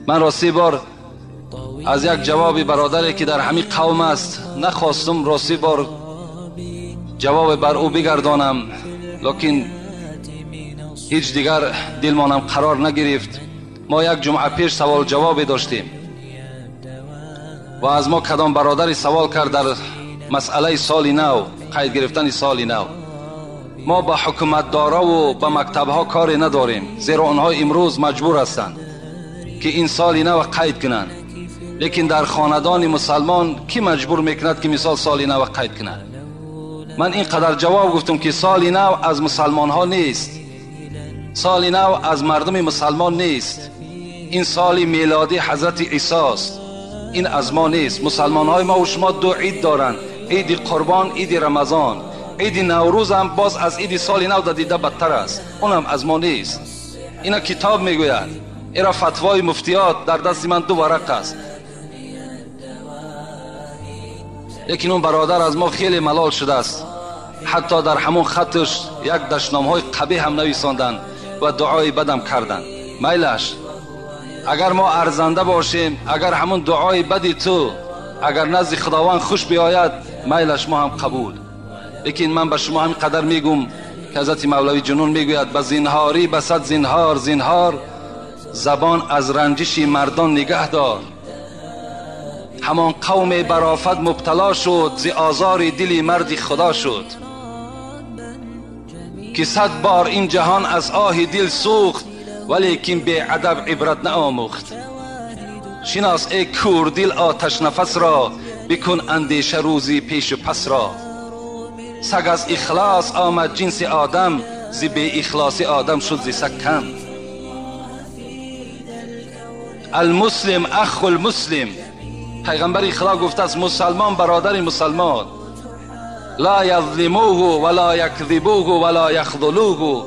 من راستی بار از یک جواب برادری که در همین قوم است نخواستم راستی بار جواب بر او بگردانم، لکن هیچ دیگر دلمانم قرار نگرفت. ما یک جمعه پیش سوال جواب داشتیم و از ما کدام برادری سوال کرد در مسئله سال نو، قید گرفتن سال نو. ما با حکومتدارا و با مکتبها کاری نداریم، زیرا آنها امروز مجبور هستند که این سال نو قید کنند. لیکن در خاندان مسلمان کی مجبور میکند که مثال سال نو قید کند؟ من اینقدر جواب گفتم که سال نو از مسلمان ها نیست، سال نو از مردم مسلمان نیست، این سال میلادی حضرت عیسی است، این از ما نیست. مسلمان های ما و شما دو عید دارند، عید قربان، عید رمضان. عید نوروز هم باز از عید سال نو دیده بدتر است، اونم از ما نیست. اینا کتاب میگوید، ایرا فتوای مفتیات در دست من دو ورق است. لیکن اون برادر از ما خیلی ملال شده است، حتی در همون خطش یک دشنام های قبیح هم نویساندن و دعای بدم کردن. میلش اگر ما ارزنده باشیم، اگر همون دعای بدی تو اگر نزد خداوند خوش بیاید، میلش ما هم قبول. لیکن من به شما هم قدر میگم که حضرت مولوی جنون میگوید به زینهاری به صد زینهار زینهار، زبان از رنجش مردان نگه دار. همان قوم برافت مبتلا شد، ز آزار دل مردی خدا شد. که صد بار این جهان از آه دل سوخت، ولیکن بی ادب عبرت نآموخت. شناس ای کور دل آتش نفس را، بکن اندیشه روزی پیش و پس را. سگ از اخلاص آمد جنس آدم، ز بی اخلاصی آدم شد ز سگ کم. المسلم اخ المسلم، پیغمبر خدا گفته است مسلمان برادر مسلمان. لا یظلموه ولا یکذبوه ولا یخذلوه.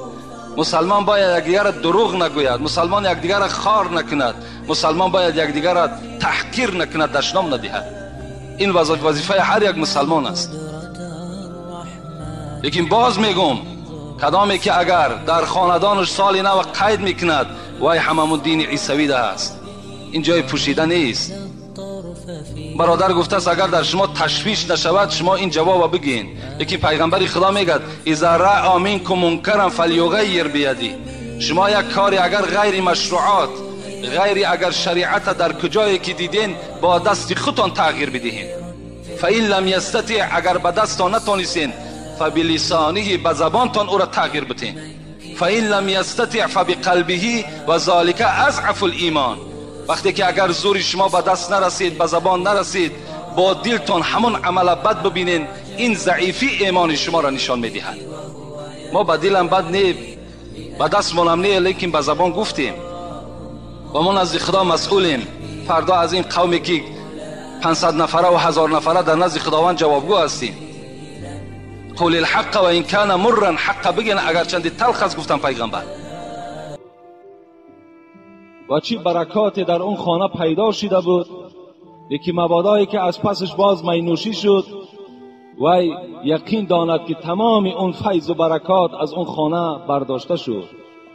مسلمان باید یکدیگر را دروغ نگوید، مسلمان یکدیگر را خار نکند، مسلمان باید یکدیگر را تحقیر نکند، دشنام ندهد. این وظیفه هر یک مسلمان است. لیکن باز میگم کدامی که اگر در خاندانش سال نو قید میکند، وای هممون دین عیسوی ده است، این جای پوشیده نیست. برادر گفته است اگر در شما تشویش نشود شما این جواب بگین. لیکن پیغمبر خدا میگد اذا رأى منکم منکرا فلیغیر بیدی. شما یک کاری اگر غیر مشروعات، غیر اگر شریعت در کجایی که دیدین، با دست خودتان تغییر بدهین. فإن لم یستطع، اگر به دستتان نتونستین، فبلسانه، به زبانتان او را تغییر بدین. فإن لم یستطع فبقلبه و ذلک اضعف الایمان. وقتی که اگر زور شما به دست نرسید، به زبان نرسید، با دلتان همون عمل بد ببینین، این ضعیفی ایمان شما را نشان میدهد. ما به دلم بد نه، به دستمانم نه، لیکن به زبان گفتیم و ما نزد خدا مسئولیم. فردا از این قومی که 500 نفره و 1000 نفره در نزد خداوند جوابگو هستیم. قول الحق و این کان مرا، حق بگین اگر چندی تلخ است، گفتم پیغمبر. و چی برکات در اون خانه پیدا شده بود، یکی مبادایی که از پسش باز مینوشی شد، وی یقین داند که تمام اون فیض و برکات از اون خانه برداشته شد،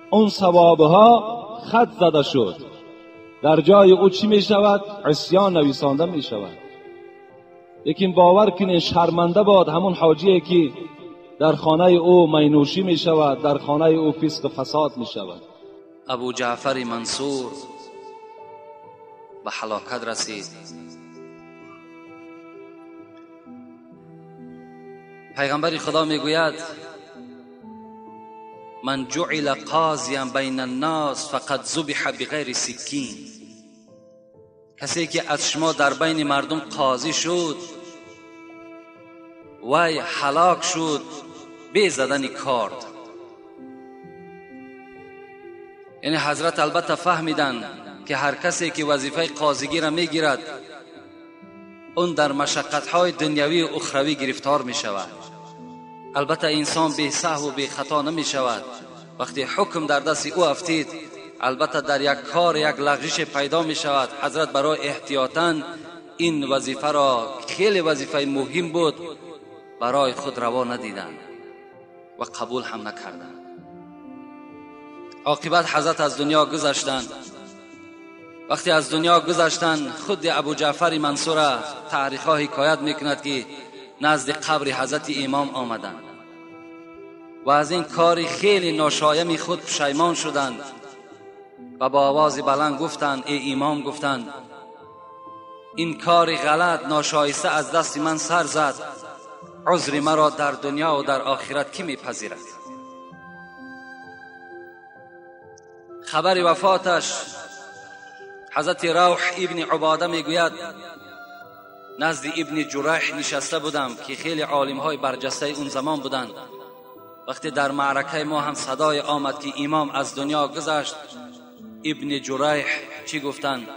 اون ثوابها خط زده شد. در جای او چی می شود؟ عصیان نویسانده می شود. لیکن باور کنین شرمنده باد همون حاجیه که در خانه او مینوشی می شود، در خانه او فسق و فساد می شود. ابو جعفر منصور به هلاکت رسید. پیغمبر خدا میگوید من جعل قاضیا بین الناس فقد ذبح بغیر سکین. کسی که از شما در بین مردم قاضی شد، وی هلاک شد بی زدن کارد. یعنی حضرت البته فهمیدن که هر کسی که وظیفه قاضیگی را میگیرد، اون در مشقت‌های دنیوی و اخروی گرفتار می شود. البته انسان بی سهو و بی خطا نمی شود. وقتی حکم در دست او افتید، البته در یک کار یک لغزش پیدا می شود. حضرت برای احتیاطاً این وظیفه را، خیلی وظیفه مهم بود، برای خود روا ندیدند. و قبول هم نکردند. عاقبت حضرت از دنیا گذشتند. وقتی از دنیا گذشتند، خود ابو جعفر منصور تاریخ‌ها حکایت میکند که نزد قبر حضرت امام آمدند و از این کار خیلی ناشایم خود پشیمان شدند و با آواز بلند گفتند: ای امام، گفتند این کار غلط ناشایسته از دست من سر زد، عذر مرا در دنیا و در آخرت کی میپذیرد؟ خبر وفاتش حضرت روح ابن عباده میگوید نزد ابن جریح نشسته بودم که خیلی عالم های برجسته اون زمان بودند. وقتی در معرکه ما هم صدای آمد که امام از دنیا گذشت، ابن جریح چی گفتند؟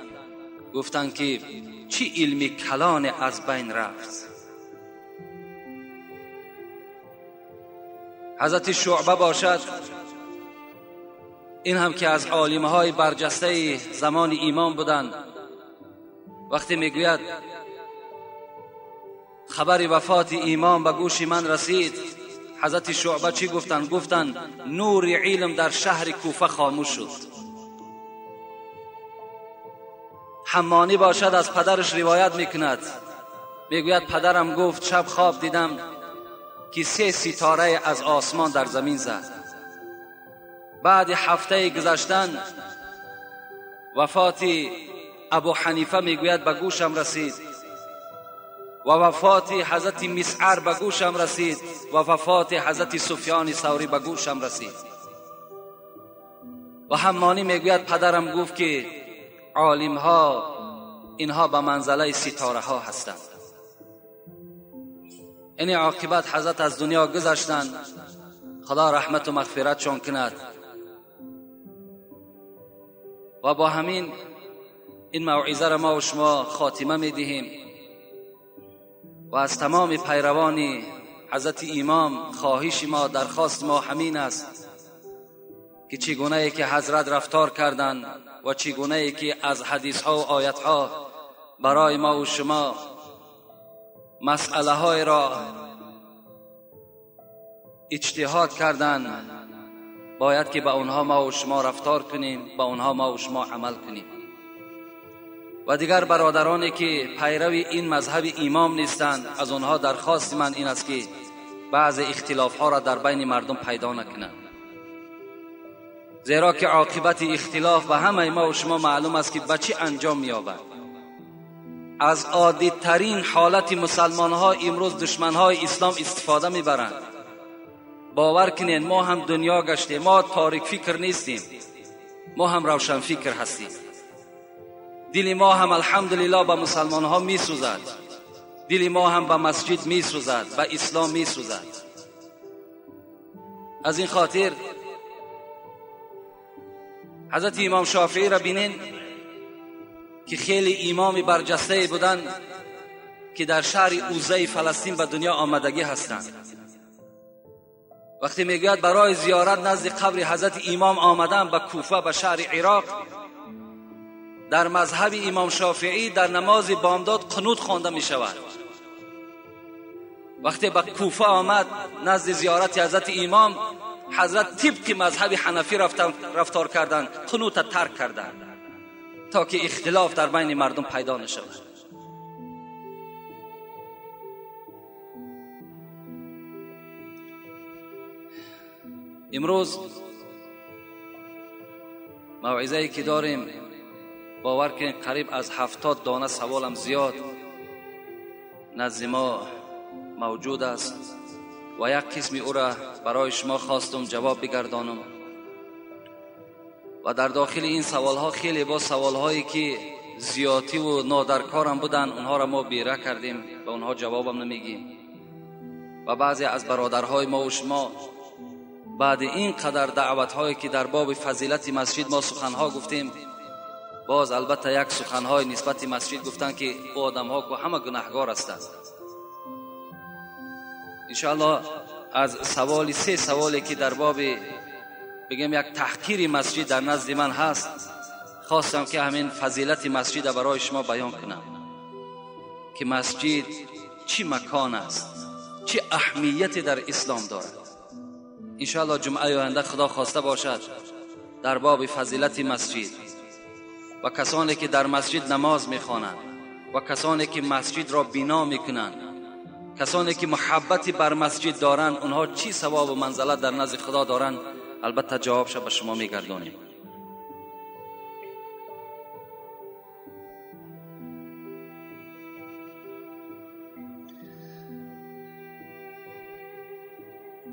گفتند که چی علمی کلان از بین رفت. حضرت شعبه باشد، این هم که از عالمهای برجسته زمان امام بودند، وقتی میگوید خبر وفات امام به گوش من رسید، حضرت شعبه چی گفتند؟ گفتند نور علم در شهر کوفه خاموش شد. حمانی باشد از پدرش روایت میکند، میگوید پدرم گفت شب خواب دیدم که 3 ستاره از آسمان در زمین زد. بعد هفته گذشتن وفات ابو حنیفه میگوید به گوشم رسید و وفات حضرت مسعر به گوشم رسید و وفات حضرت سفیان ثوری به گوشم رسید. و حمانی میگوید پدرم گفت که عالم ها اینها به منزله ستاره ها هستند. این عاقبت حضرت از دنیا گذشتند، خدا رحمت و مغفرتشان کند. و با همین این موعظه را ما و شما خاتمه میدهیم و از تمام پیروان حضرت امام خواهش ما، درخواست ما همین است که چگونه ای که حضرت رفتار کردند و چگونه ای که از حدیث ها و آیت ها برای ما و شما مسئله های را اجتهاد کردند، باید که با اونها ما و شما رفتار کنیم، با اونها ما و شما عمل کنیم. و دیگر برادرانی که پیرو این مذهب امام نیستند، از اونها درخواست من این است که بعض اختلاف ها را در بین مردم پیدا نکنند، زیرا که عاقبت اختلاف به همه ما و شما معلوم است که به چی انجام می‌یابد. از عادی ترین حالت مسلمان ها امروز دشمن های اسلام استفاده میبرند. باور کنین ما هم دنیا گشتیم، ما تاریک فکر نیستیم، ما هم روشن فکر هستیم. دل ما هم الحمدلله به مسلمان ها می سوزد، دل ما هم به مسجد می سوزد، به اسلام می سوزد. از این خاطر حضرت امام شافعی را بینین که خیلی امام برجسته بودند که در شهر اوزه فلسطین به دنیا آمدگی هستند. وقتی میگوید برای زیارت نزد قبر حضرت امام آمدن به کوفه، به شهر عراق، در مذهب امام شافعی در نماز بامداد قنوت خوانده می شود. وقتی به کوفه آمد نزد زیارت حضرت امام، حضرت طبق مذهب حنفی رفتار کردند، قنوت ترک کردند تا که اختلاف در بین مردم پیدا نشود. امروز موعظه‌ای که داریم، باور کنید قریب از 70 دانه سوالم زیاد نزد ما موجود است و یک قسمی او را برای شما خواستم جواب بگردانم. و در داخل این سوالها خیلی با سوالهایی که زیاتی و نادرکارم بودن، اونها را ما بیره کردیم و اونها جوابم نمیگیم. و بعضی از برادرهای ما و شما بعد این قدر دعوتهایی که در باب فضیلت مسجد ما سخنها گفتیم، باز البته یک سخنهای نسبت مسجد گفتن که او آدمها که همه گناهگار هستند. انشاءالله از سوال 3 سوالی که در باب بگم یک تحقیر مسجد در نزد من هست، خواستم که همین فضیلت مسجد برای شما بیان کنم که مسجد چی مکان است، چه اهمیتی در اسلام دارد. انشاءالله جمعه آینده خدا خواسته باشد در باب فضیلت مسجد و کسانی که در مسجد نماز میخوانند و کسانی که مسجد را بنا میکنند، کسانی که محبتی بر مسجد دارند، اونها چی ثواب و منزلت در نزد خدا دارند، البته جوابش به شما میگردانیم.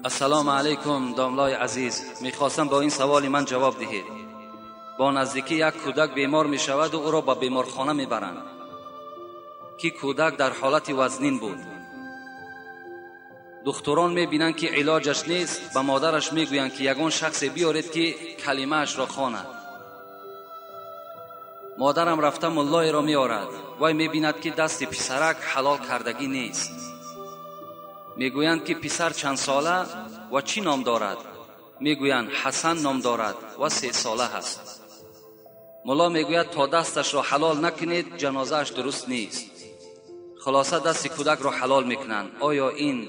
السلام علیکم داملای عزیز، میخواستم با این سوال من جواب دهید. با نزدیکی یک کودک بیمار میشود و او را به بیمارخانه میبرند که کودک در حالت وزنین بود. دکتران میبینند که علاجش نیست، به مادرش میگویند که یگان شخص بیارید که کلمه‌اش را خواند. مادرم رفته ملای را میآورد. وی میبیند که دست پسرک حلال کردگی نیست. میگویند که پسر چند ساله و چی نام دارد؟ میگویند حسن نام دارد و 3 ساله است. ملا میگوید تا دستش را حلال نکنید جنازه‌اش درست نیست. خلاصه دست کودک را حلال میکنند. آیا این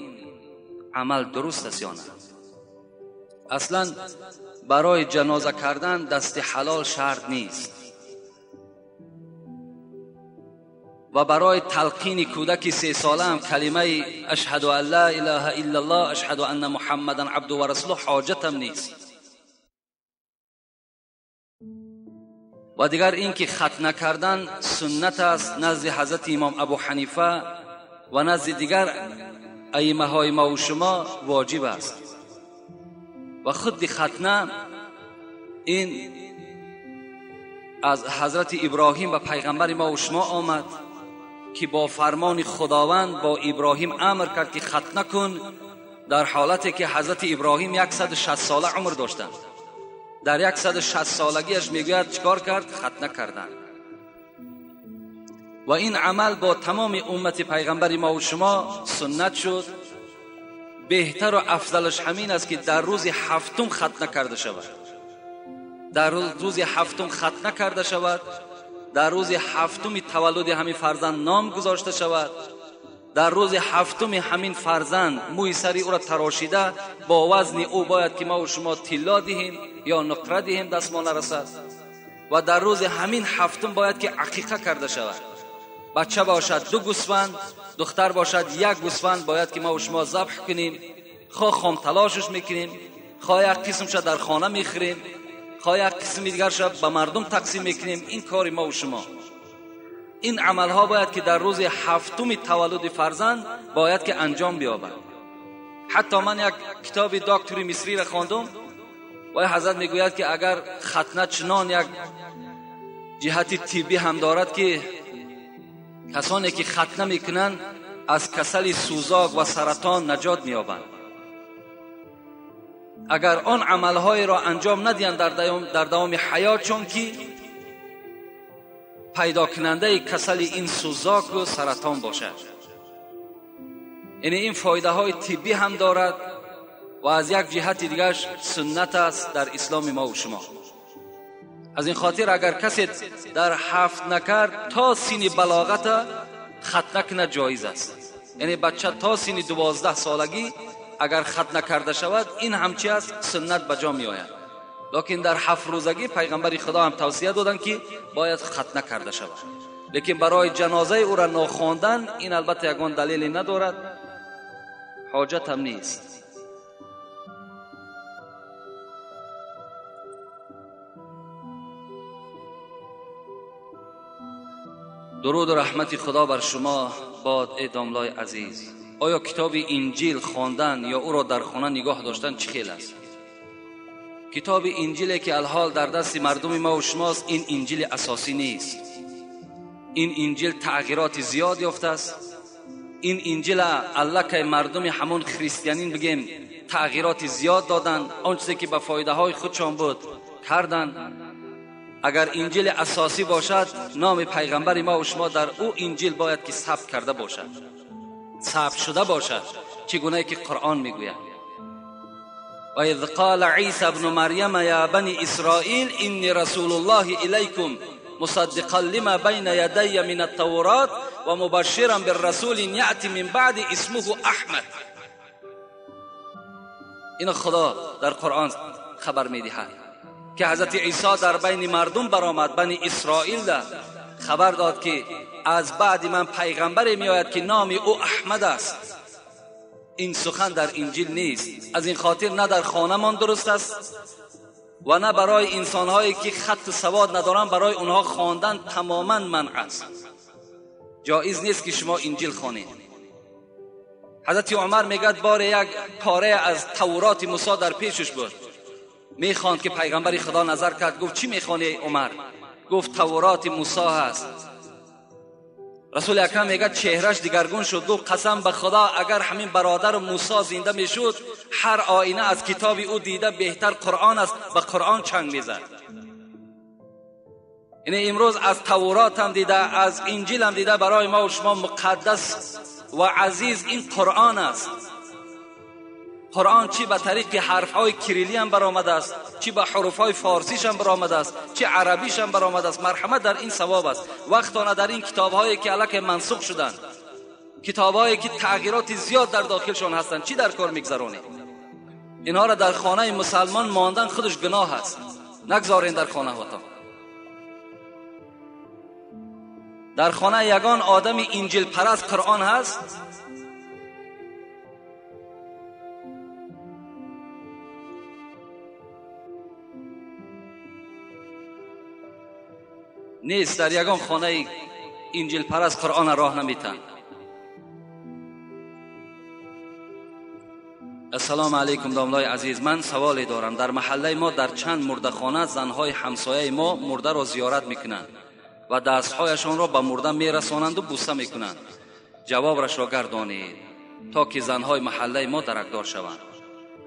عمل درست است یا نه؟ اصلا برای جنازه کردن دست حلال شرط نیست و برای تلقین کودک 3 ساله هم کلمه اشهد ان لا اله الا الله اشهد ان محمدا عبده و رسوله حاجتم نیست. و دیگر اینکه ختنه کردن سنت است نزد حضرت امام ابو حنیفه و نزد دیگر ائمه های ما و شما واجب است. و خود ختنه این از حضرت ابراهیم و پیغمبر ما و شما آمد که با فرمان خداوند با ابراهیم امر کرد که ختنه کن، در حالتی که حضرت ابراهیم 160 ساله عمر داشتند. در 160 سالگیش میگوید چیکار کرد؟ ختنه کردن. و این عمل با تمام امت پیغمبر ما و شما سنت شد. بهتر و افضلش همین است که در روز هفتم ختنه کرده شود. در روز هفتم ختنه کرده شود، در روز هفتم تولد همین فرزند نام گذاشته شود، در روز هفتم همین فرزند موی سری او را تراشیده با وزن او باید که ما و شما طلا دهیم یا نقره دهیم دست ما نرسد. و در روز همین هفتم باید که عقیقه کرده شود. بچه باشد 2 گوسفند، دختر باشد 1 گوسفند باید که ما و شما ذبح کنیم. خواه خام تلاشش میکنیم، خواه یک قسمش در خانه میخریم، خواه یک قسم دیگرش به مردم تقسیم میکنیم. این کار ما و شما، این عملها باید که در روز هفتم تولد فرزند باید که انجام بیابد. حتی من یک کتاب دکتری مصری را خواندم و حضرت میگوید که اگر ختنه چنان یک جهت طبی هم دارد که کسانی که ختنه میکنند از کسل سوزاک و سرطان نجات مییابند. اگر آن عملهای را انجام ندهند در دوام حیات، چون که پیدا کننده کسل این سوزاک و سرطان باشد. یعنی این فایده های طبی هم دارد و از یک جهت دیگرش سنت است در اسلام ما و شما. از این خاطر اگر کسی در هفت نکرد تا سین بلاغت ختنه کنه جایز است. یعنی بچه تا سین 12 سالگی اگر ختنه کرده شود این همچی است، سنت به جا می آید. لیکن در 7 روزگی پیغمبر خدا هم توصیه دادن که باید ختنه کرده شود. لیکن برای جنازه او را ناخواندن این البته یگان دلیلی ندارد، حاجت هم نیست. درود و رحمت خدا بر شما باد ای داملای عزیز. آیا کتاب انجیل خواندن یا او را در خانه نگاه داشتن چه خیل است؟ کتاب انجیلی که الحال در دست مردم ما و شماست این انجیل اساسی نیست. این انجیل تغییرات زیاد یافته است. این انجیل الله که مردم همون خریستیانین بگیم تغییرات زیاد دادن، آن چیزی که به فایده های خودشان بود کردن. اگر انجیل اساسی باشد نام پیغمبر ما و شما در او انجیل باید که ثبت کرده باشد، ثبت شده باشد، چگونه که قرآن میگوید و اذ قال عیسی ابن مریم یا بنی اسرائیل انی رسول الله الیکم مصدقا لما بین یدی من التورات و مبشرا بالرسول یأتی من بعد اسمه احمد. اینو خدا در قرآن خبر میدهد که حضرت عیسی در بین مردم برآمد، بنی اسرائیل ده خبر داد که از بعد من پیغمبری میآید که نام او احمد است. این سخن در انجیل نیست. از این خاطر نه در خانمان درست است و نه برای انسانهایی که خط سواد ندارن برای اونها خواندن تماما منع است. جایز نیست که شما انجیل خوانید. حضرت عمر میگد بار یک پاره از تورات موسی در پیشش بود، میخواند که پیغمبر خدا نظر کرد، گفت چی میخوانی عمر؟ گفت تورات موسی هست. رسول اکرم میگه چهرش دیگرگون شد، گفت قسم به خدا اگر همین برادر موسی زنده میشد هر آینه از کتاب او دیده بهتر قرآن است، به قرآن چنگ میزد. یعنی امروز از تورات هم دیده، از انجیل هم دیده، برای ما و شما مقدس و عزیز این قرآن است. قرآن چی به طریق حرفهای کریلی هم برآمده است، چی به حروفهای فارسیش هم برآمده است، چی عربیش هم برآمده است. مرحمت در این ثواب است. وقتانه در این کتابهایی که الک منسوخ شدند، کتابهایی که تغییرات زیاد در داخلشان هستند، چی در کار میگذرانید؟ اینها را در خانه مسلمان ماندن خودش گناه است. نگذارین در خانه هاتان. در خانه یگان آدم انجیل پرست قرآن هست؟ نیست. در یگان خانه انجیل پرست قرآن راه نمیتن. السلام علیکم داملای عزیز، من سوالی دارم. در محله ما در چند مردخانه زنهای همسایه ما مرده را زیارت میکنند و دستهایشان را به مرده میرسانند و بوسه میکنند. جوابش را گردانید تا که زنهای محله ما درکدار شوند.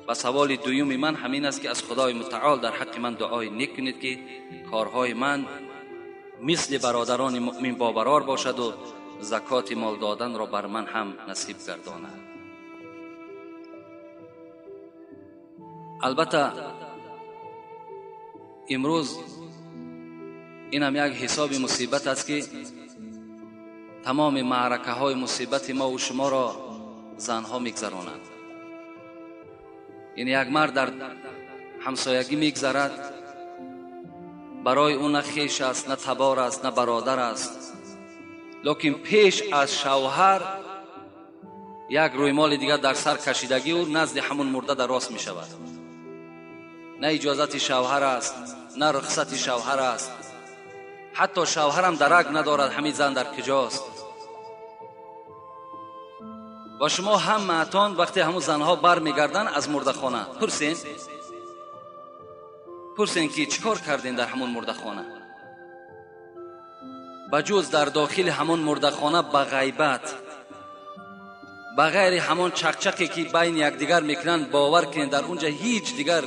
و سوال دوم من همین است که از خدای متعال در حق من دعای نیک کنید که کارهای من مثل برادران مؤمن بابرار باشد و زکات مال دادن را بر من هم نصیب گرداند. البته امروز این هم یک حساب مصیبت است که تمام معرکه های مصیبت ما و شما را زنها میگذرانند. این یک مرد در همسایگی میگذرد، برای او نه خیش است، نه تبار است، نه برادر است، لیکن پیش از شوهر یک رویمال دیگر در سر کشیدگی و نزد همون مرده در راست می شود. نه اجازت شوهر است، نه رخصت شوهر است، حتی شوهرم درک ندارد همین زن در کجاست. و شما هم معتان وقتی همون زنها بر میگردن از مرده خانه پرسین که چیکار کردین در همون مرده خانه؟ بجز در داخل همون مرده خانه به غیبت، بغیر همون چقچقی که بین یکدیگر میکنن، باور کنین در اونجا هیچ دیگر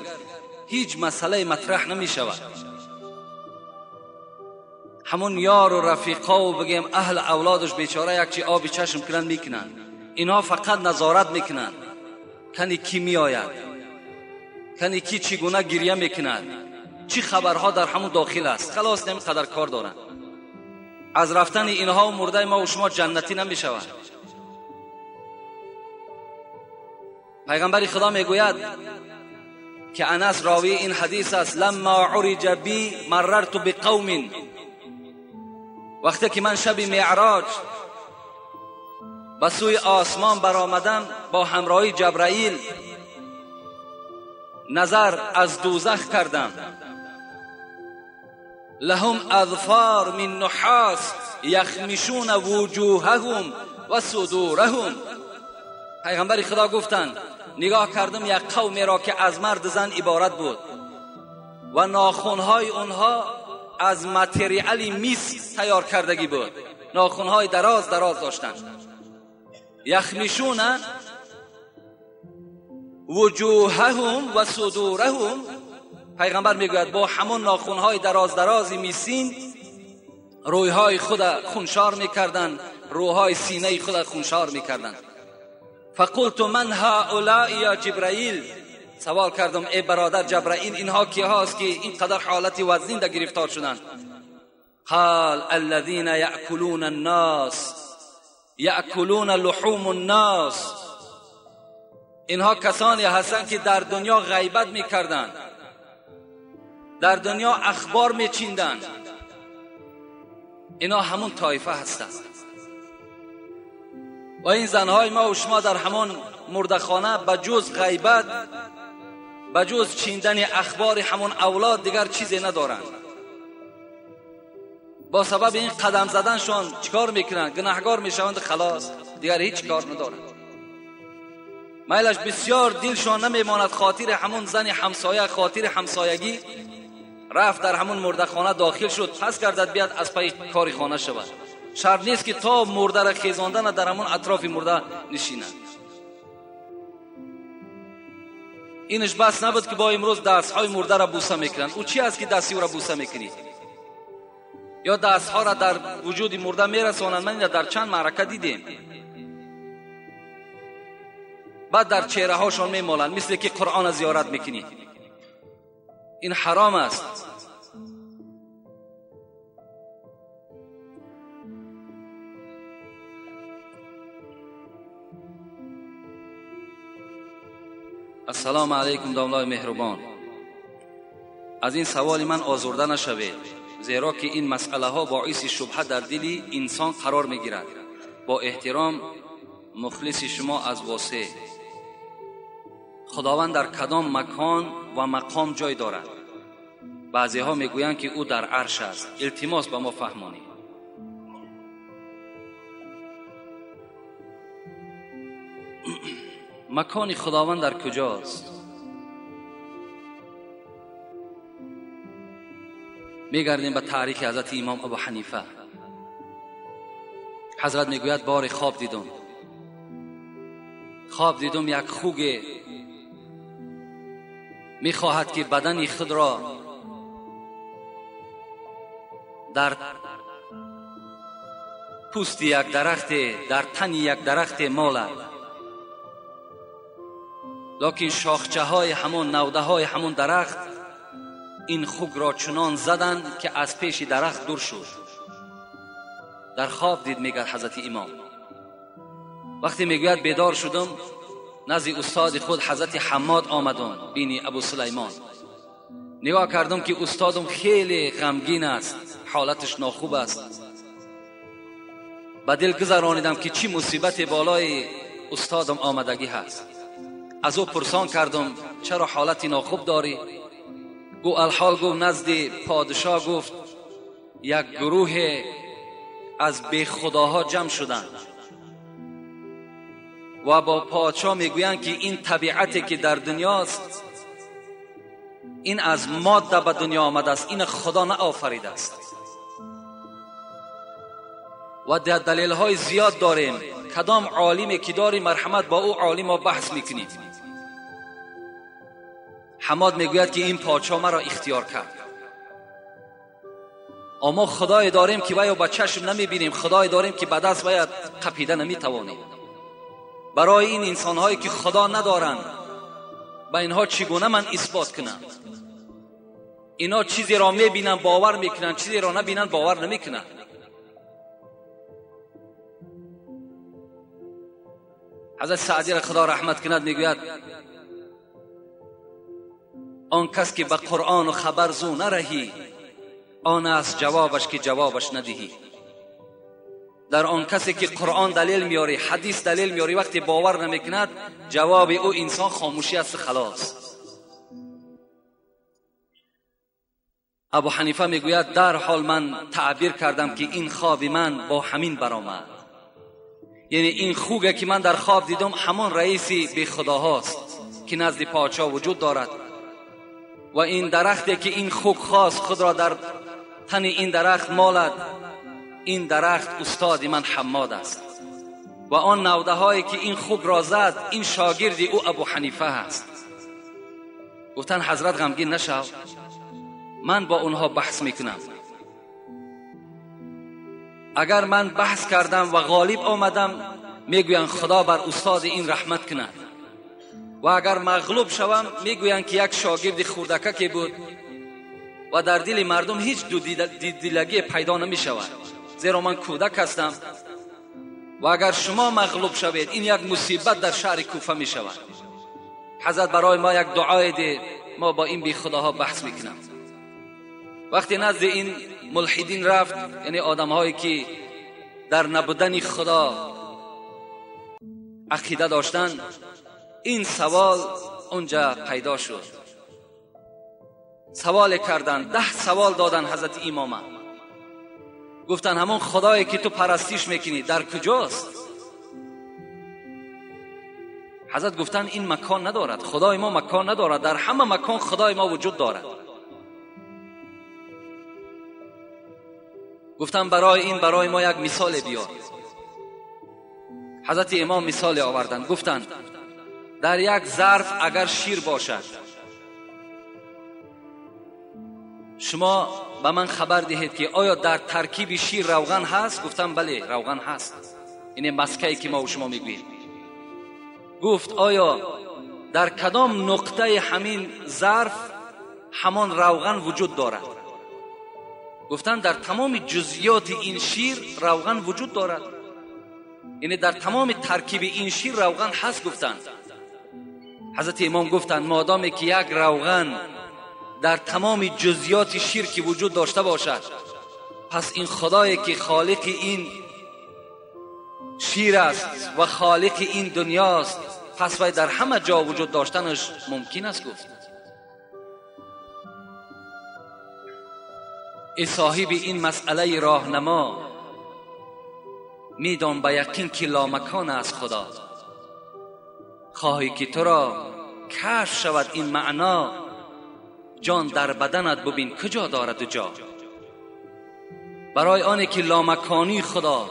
هیچ مسئله مطرح نمیشود. همون یار و رفیقا و بگیم اهل اولادش بیچاره یک چی آبی چشم کنن میکنن. اینها فقط نظارت میکنن کنی کی میآید، کنی کی چگونه گریه میکند، چی خبرها در همون داخل است. خلاص نمی قدر کار دارن. از رفتن اینها و مرده ما و شما جنتی نمیشود. پیغمبر خدا میگوید که انس راوی این حدیث است، لما عرج بی مررت بقوم، وقتی که من شب معراج به سوی آسمان برآمدم با همراهی جبرائیل، نظر از دوزخ کردم. لهم اظفار من نحاس یخمشون وجوههم و صدورهم. پیغمبر خدا گفتند نگاه کردم یک قومی را که از مرد زن عبارت بود و ناخنهای اونها از متریال میس تیار کردگی بود، ناخنهای دراز دراز داشتند. یخمشون وجوههم و صدورهم، پیغمبر میگوید با همون ناخنهای دراز دراز میسین رویهای خود خونشار میکردند، روهای سینه خود خونشار میکردند. فقلت من هؤلاء یا جبرائیل، سوال کردم ای برادر جبرائیل اینها کی هاست که اینقدر حالت وزین در گرفتار شدند؟ قال الذين یأکلون الناس یأکلون لحوم الناس. اینها کسانی هستند که در دنیا غیبت میکردند، در دنیا اخبار میچیندند. اینا همون طایفه هستند. و این زنهای ما و شما در همان مردخانه به جز غیبت، به جز چیندن اخبار همون اولاد دیگر چیزی ندارند. با سبب این قدم زدنشان چیکار میکنند؟ گناهگار میشوند، خلاص دیگر هیچ کار ندارند. میلش بسیار دلشان نمیماند، خاطر همون زن همسایه، خاطر همسایگی رفت در همون مردخانه داخل شد، پس گردد بیاد از پی کاری خانه شود. شرط نیست که تا مرده را خیزاندن در همون اطراف مرده نشیند. اینش بس نبود که با امروز دستهای مرده را بوسه میکنند. او چی است که دستی او را بوسه میکنی؟ یا دستها را در وجود مرده میرسانند. من این را در چند معرکه دیدیم. بعد در چهره هاشان میمالند، مثل که قرآن زیارت میکنی. این حرام است. السلام علیکم داملای مهربان. از این سوال من آزرده نشوید، زیرا که این مسئله ها باعث شبهه در دل انسان قرار میگیرد. با احترام مخلص شما از واسه. خداوند در کدام مکان و مقام جای دارد؟ بعضی ها میگویند که او در عرش است. التماس به ما فهمانید. مکان خداوند در کجاست؟ میگردیم به تاریخ حضرت امام ابو حنیفه. حضرت میگوید بار خواب دیدم، خواب دیدم یک خوگ میخواهد که بدن خود را در پوست یک درخت، در تن یک درخت مالد، لکن شاخچه های همون، نوده های همون درخت این خوگ را چنان زدند که از پیش درخت دور شد. در خواب دید، میگه حضرت امام. وقتی میگوید بیدار شدم، نزد استاد خود حضرت حماد آمدم، بینی ابو سلیمان. نگاه کردم که استادم خیلی غمگین است، حالتش ناخوب است. به دل گذرانیدم که چی مصیبت بالای استادم آمدگی هست. از او پرسان کردم چرا حالت ناخوب داری؟ گو الحال گفت نزد پادشاه گفت یک گروه از بی خداها جمع شدند و با پادشاه میگویند که این طبیعتی که در دنیاست این از ماده به دنیا آمده است، این خدا نآفریده است. و در دلیل های زیاد داریم. کدام عالمی که داری مرحمت با او عالم ما بحث میکنیم. حماد میگوید که این پادشاه مرا اختیار کرد. اما خدای داریم که باید با چشم نمیبینیم، خدای داریم که به دست باید قپیده نمیتوانیم. برای این انسانهایی که خدا ندارند به اینها چگونه من اثبات کنم؟ اینا چیزی را میبینن باور میکنن، چیزی را نبینن باور نمیکنن. حضرت سعدی را خدا رحمت کند میگوید آن کس که به قرآن و خبر زو نرهی، آن است جوابش که جوابش ندهی. در آن کسی که قرآن دلیل میاری، حدیث دلیل میاری، وقتی باور نمیکند جواب او انسان خاموشی است، خلاص. ابو حنیفه میگوید در حال من تعبیر کردم که این خواب من با همین برآمد، یعنی این خوگه که من در خواب دیدم همان رئیسی بی خداهاست که نزد پادشاه وجود دارد و این درختی که این خوگ خواست خود را در تن این درخت مالد، این درخت استاد من حماد است و آن نوده هایی که این خوگ را زد این شاگردی او ابو حنیفه است. گفتن حضرت غمگین نشو، من با اونها بحث میکنم. اگر من بحث کردم و غالب آمدم میگویند خدا بر استاد این رحمت کند، و اگر مغلوب شوم میگویند که یک شاگرد خردککی بود و در دل مردم هیچ دو دلگی پیدا نمی شود، زیرا من کودک هستم و اگر شما مغلوب شوید این یک مصیبت در شهر کوفه می شود. حضرت برای ما یک دعای ده، ما با این بی خداها بحث میکنم. وقتی نزد این ملحدین رفت، یعنی آدمهایی که در نبودن خدا عقیده داشتن، این سوال اونجا پیدا شد. سوال کردن، 10 سوال دادن حضرت امام. گفتن همون خدایی که تو پرستیش میکنی در کجاست؟ حضرت گفتن این مکان ندارد، خدای ما مکان ندارد، در همه مکان خدای ما وجود دارد. گفتن برای این برای ما یک مثال بیار. حضرت امام مثال آوردن، گفتن در یک ظرف اگر شیر باشد، شما به من خبر دهید که آیا در ترکیب شیر روغن هست؟ گفتم بله روغن هست، این مسکه‌ای که ما و شما میگوییم. گفت آیا در کدام نقطه همین ظرف همان روغن وجود دارد؟ گفتن در تمام جزئیات این شیر روغن وجود دارد، یعنی در تمام ترکیب این شیر روغن هست. گفتن حضرت امام گفتن مادامی که یک روغن در تمام جزئیات شیر که وجود داشته باشد، پس این خدایی که خالق این شیر است و خالق این دنیاست، پس وی در همه جا وجود داشتنش ممکن است. گفت ای صاحب این مسئله راهنما، میدان به یقین که لامکان است خدا، خواهی که تو را کشف شود این معنا، جان در بدنت ببین کجا دارد جا. برای آنه که لامکانی خدا،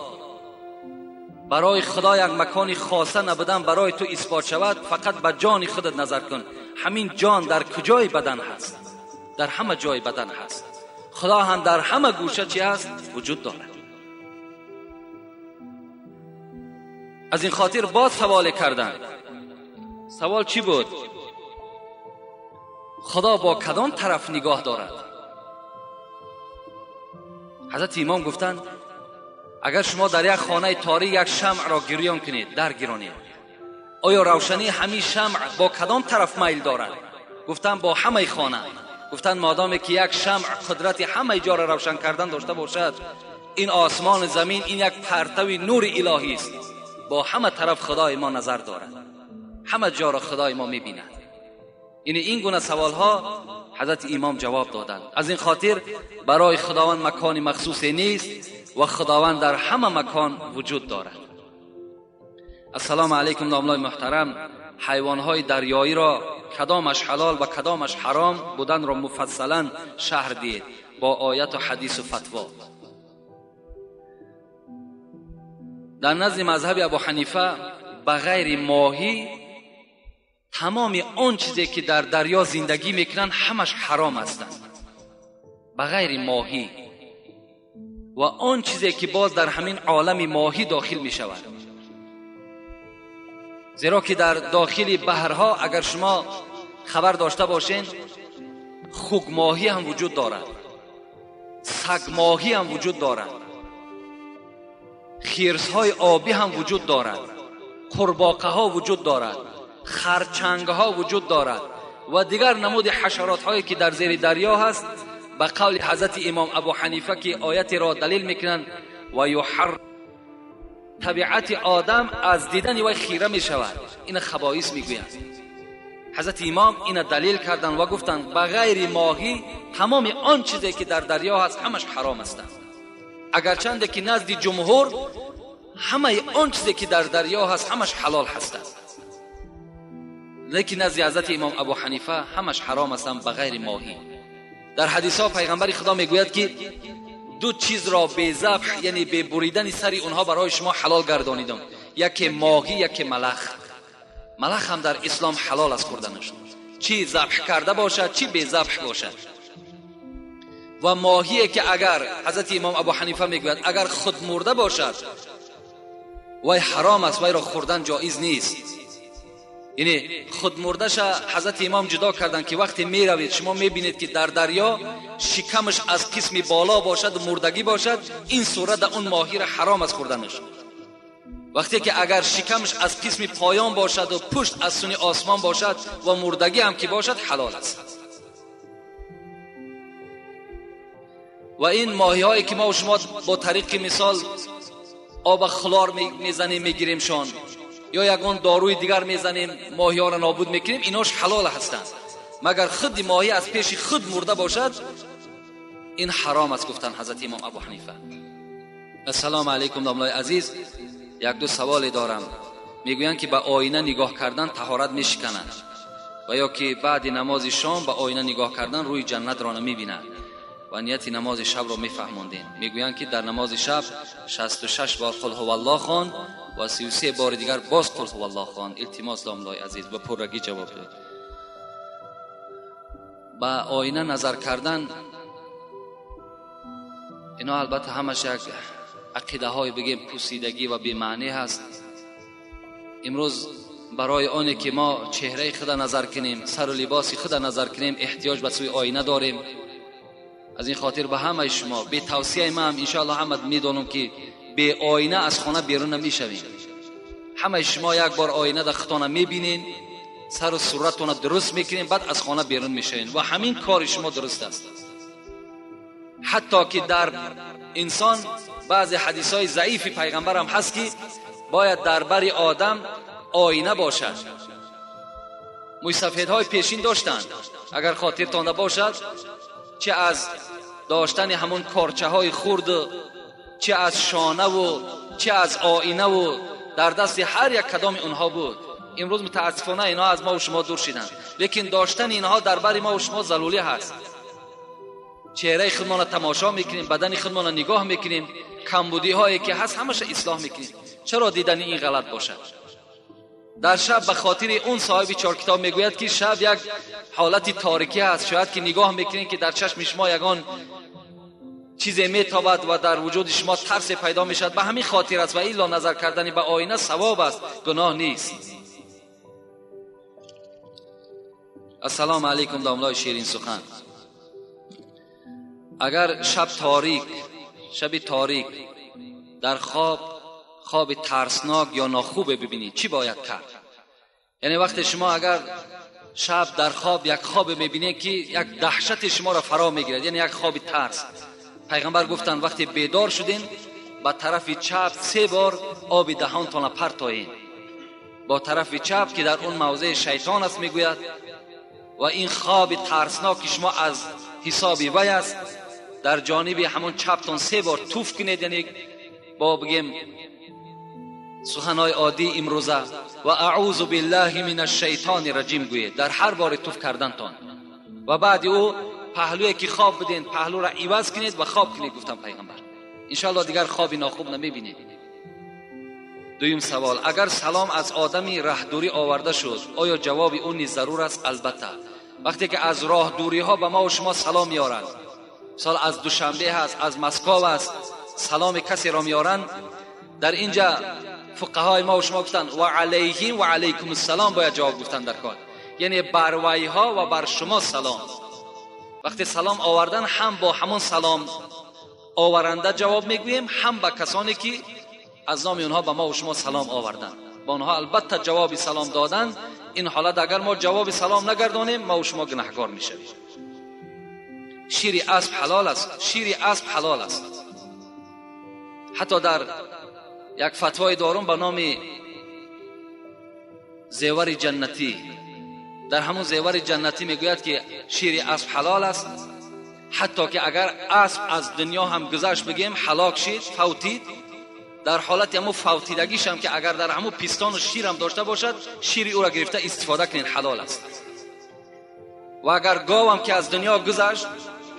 برای خدا یک مکانی خاصه نبودن برای تو اثبات شود، فقط به جان خودت نظر کن. همین جان در کجای بدن هست؟ در همه جای بدن هست. خدا هم در همه گوشه چی هست؟ وجود دارد. از این خاطر باز سوال کردن. سوال چی بود؟ خدا با کدام طرف نگاه دارد؟ حضرت امام گفتند اگر شما در یک خانه تاریک یک شمع را گریان کنید، در گیرانید، آیا روشنی همین شمع با کدام طرف میل دارد؟ گفتند با همه خانه. گفتند مادامی که یک شمع قدرت همه جا را روشن کردن داشته باشد، این آسمان زمین این یک پرتو نور الهی است، با همه طرف خدای ما نظر دارد، همه جا را خدای ما میبیند. این گونه سوال ها حضرت امام جواب دادند. از این خاطر برای خداوند مکان مخصوص نیست و خداوند در همه مکان وجود دارد. السلام علیکم داملای محترم، حیوانهای دریایی را کدامش حلال و کدامش حرام بودن را مفصلا شرح دهید با آیت و حدیث و فتوا. در نزد مذهب ابو حنیفه بغیر ماهی تمام آن چیزی که در دریا زندگی میکنن همش حرام هستند، بغیر ماهی و آن چیزی که باز در همین عالم ماهی داخل میشود. زیرا که در داخل بحرها اگر شما خبر داشته باشین، خوک ماهی هم وجود دارد، سگ ماهی هم وجود دارد، خرس‌های آبی هم وجود دارد، قورباغه ها وجود دارد، خرچنگ ها وجود دارد و دیگر نمود حشرات هایی که در زیر دریا هست. به قول حضرت امام ابو حنیفه که آیت را دلیل میکنند و یحر، طبیعت آدم از دیدن وی خیره می شود، این خبائث میگویند. حضرت امام این دلیل کردند و گفتند بغیر ماهی تمام آن چیزی که در دریا هست همش حرام هستند، اگرچند که نزد جمهور همه آن چیزی که در دریا هست همش حلال هستند، لیکن نزد حضرت امام ابو حنیفه همش حرام هستند بغیر ماهی. در حدیث ها پیغمبر خدا میگوید که دو چیز را به ذبح، یعنی به بریدن سر اونها برای شما حلال گردانیدم، یکی ماهی یکی ملخ. ملخ هم در اسلام حلال است خوردنش، چی ذبح کرده باشد چی به ذبح باشد. و ماهی که اگر حضرت امام ابو حنیفه میگوید اگر خود مرده باشد وای حرام است، وای را خوردن جایز نیست. یعنی خود مرده‌ش حضرت امام جدا کردن که وقتی میروید شما میبینید که در دریا شکمش از قسم بالا باشد و مردگی باشد، این صورت اون ماهی را حرام است خوردنش. Вақте ки агар шикамаш аз қисми поён бошад ва пушт аз сӯи осмон бошад ва мурдагӣ ҳам ки бошад ҳалол аст. Ва ин моҳиҳое ки мо ва шумо бо тариқи мисол об хлор мезанем мегиримшон ё ягон доруи дигар мезанем моҳиҳоро нобуд мекунем, инош ҳалол ҳастанд. Магар худи моҳӣ аз пеши худ мурда бошад, ин ҳаром аст, гуфтанд ҳазрати имом Абу Ҳанифа. Ассалому алайкум домлаи азиз, як ду саволе дорам. Мегӯянд ки ба оина нигоҳ кардан таҳорат мешиканад ва ё ки баъди намози шом ба оина нигоҳ кардан рӯи ҷаннатро намебинад ва нияти намози шабро мефаҳмондем. Мегӯянд ки дар намози шаб 66 бор қул ҳуваллоҳ хон ва 33 бори дигар боз қул ҳуваллоҳ хон. Илтимос домлаи азиз, ба пуррагӣ ҷавоб диҳед. Ба оина назар кардан ино албатта ҳамаш як ақидаҳои бигем пусидагӣ ва бемаънӣ ҳаст. Имрӯз барои оне ки мо чеҳраи худа назар кунем, сару либоси худа назар кунем, эҳтиёҷ ба сӯи оина дорем. Аз ин хотир ба ҳамаи шумо бе тавсияи ман иншоаллоҳ ҳама медонам ки бе оина аз хона берун намешавем. Ҳамаи шумо як бор оина дар худтона мебинен, сару суратона дуруст мекунем, баъд аз хона берун мешавем ва ҳамин кори шумо дуруст аст. Ҳатто ки дар инсон баъзе ҳадисҳои заифи пайғамбарам ҳаст ки бояд дар бари одам оина бошад. Мӯйсафедҳои пешин доштанд, агар хотиртон бошад, чӣ аз доштани ҳамон корчаҳои хурд, чӣ аз шонаву чӣ аз оинаву дар дасти ҳар як кадоми онҳо буд. Имрӯз мутаассифона инҳо аз мо ва шумо дур шиданд, лекин доштани инҳо дар бари мо ва шумо зарурӣ ҳаст. Чеҳраи худмонро тамошо мекунем, бадани худмонро нигоҳ мекунем, камбудиҳое ки ҳаст ҳамаша ислоҳ мекунем. Чаро дидани ин ғалат бошад? Дар шаб ба хотири он соҳиби чор китоб мегӯяд ки шаб як ҳолати торикӣ ҳаст, шояд ки нигоҳ мекунем ки дар чашми шумо ягон чизе метобад ва дар вуҷуди шумо тарсе пайдо мешавад. Ба ҳамин хотир аст ва илло назар кардани ба оина савоб аст, гуноҳ нест. Ассалому алайкум домлаи ширин сухан. Агар шаб торик, шаби торик дар хоб хоби тарснок ё нохубе бибинед, чӣ бояд кард? Яъне вақте шумо агар шаб дар хоб як хобе мебинед ки як даҳшати шуморо фаро мегирад, яъне як хоби тарс, пайғамбар гуфтанд вақте бедор шудем ба тарафи чап 3 бор оби даҳонтонро партоед. Бо тарафи чап ки дар он мавзеи шайтон аст мегӯяд, ва ин хоби тарсноки шумо аз ҳисоби вай аст, дар ҷониби ҳамон чаптон 3 бор туф кунед, яъне бо бигем суханҳои оддӣ имрӯза, ва аъузу биллаҳи мин ашшайтони раҷим гӯед дар ҳар бори туф кардантон. Ва баъди ӯ паҳлӯе ки хоб буден паҳлӯро иваз кунед ва хоб кунед, гуфтам пайғамбар. Иншоаллоҳ дигар хоби нохуб намебинед. Дуюм савол: агар салом аз одами раҳдурӣ оварда шуд, оё ҷавоби ӯ низ зарур аст? Албатта. Вақте ки аз роҳдуриҳо ба мо ва шумо салом меоранд, мисол аз Душанбе ҳаст, аз Москва аст, саломи касеро меоранд, дар инҷа фуқаҳои мо ва шумо гуфтанд ва алайҳим ва алайкум ассалом бояд ҷавоб гуфтан дар кор, яъне бар вайҳо ва бар шумо салом. Вақте салом овардан ҳам бо ҳамон салом оваранда ҷавоб мегӯем, ҳам ба касоне ки аз номи онҳо ба мо ва шумо салом оварданд, ба онҳо албатта ҷавоби салом додан. Ин ҳолат агар мо ҷавоби салом нагардонем, мо ва шумо гунаҳкор мешавем. Шири асп ҳалол аст, шири асп ҳалол аст. Ҳатто дар як фатвои дорум ба номи зевари ҷаннатӣ, дар ҳамон зевари ҷаннатӣ мегӯяд ки шири асп ҳалол аст, ҳатто ки агар асп аз дунё ҳам гузашт бигем, ҳалок шид, фавтид, дар ҳолати ҳамун фавтидагишам ки агар дар ҳамун пистону ширам дошта бошад, шири ӯро гирифта истифода кунед, ҳалол аст. Ва агар говам ки аз дунё гузашт,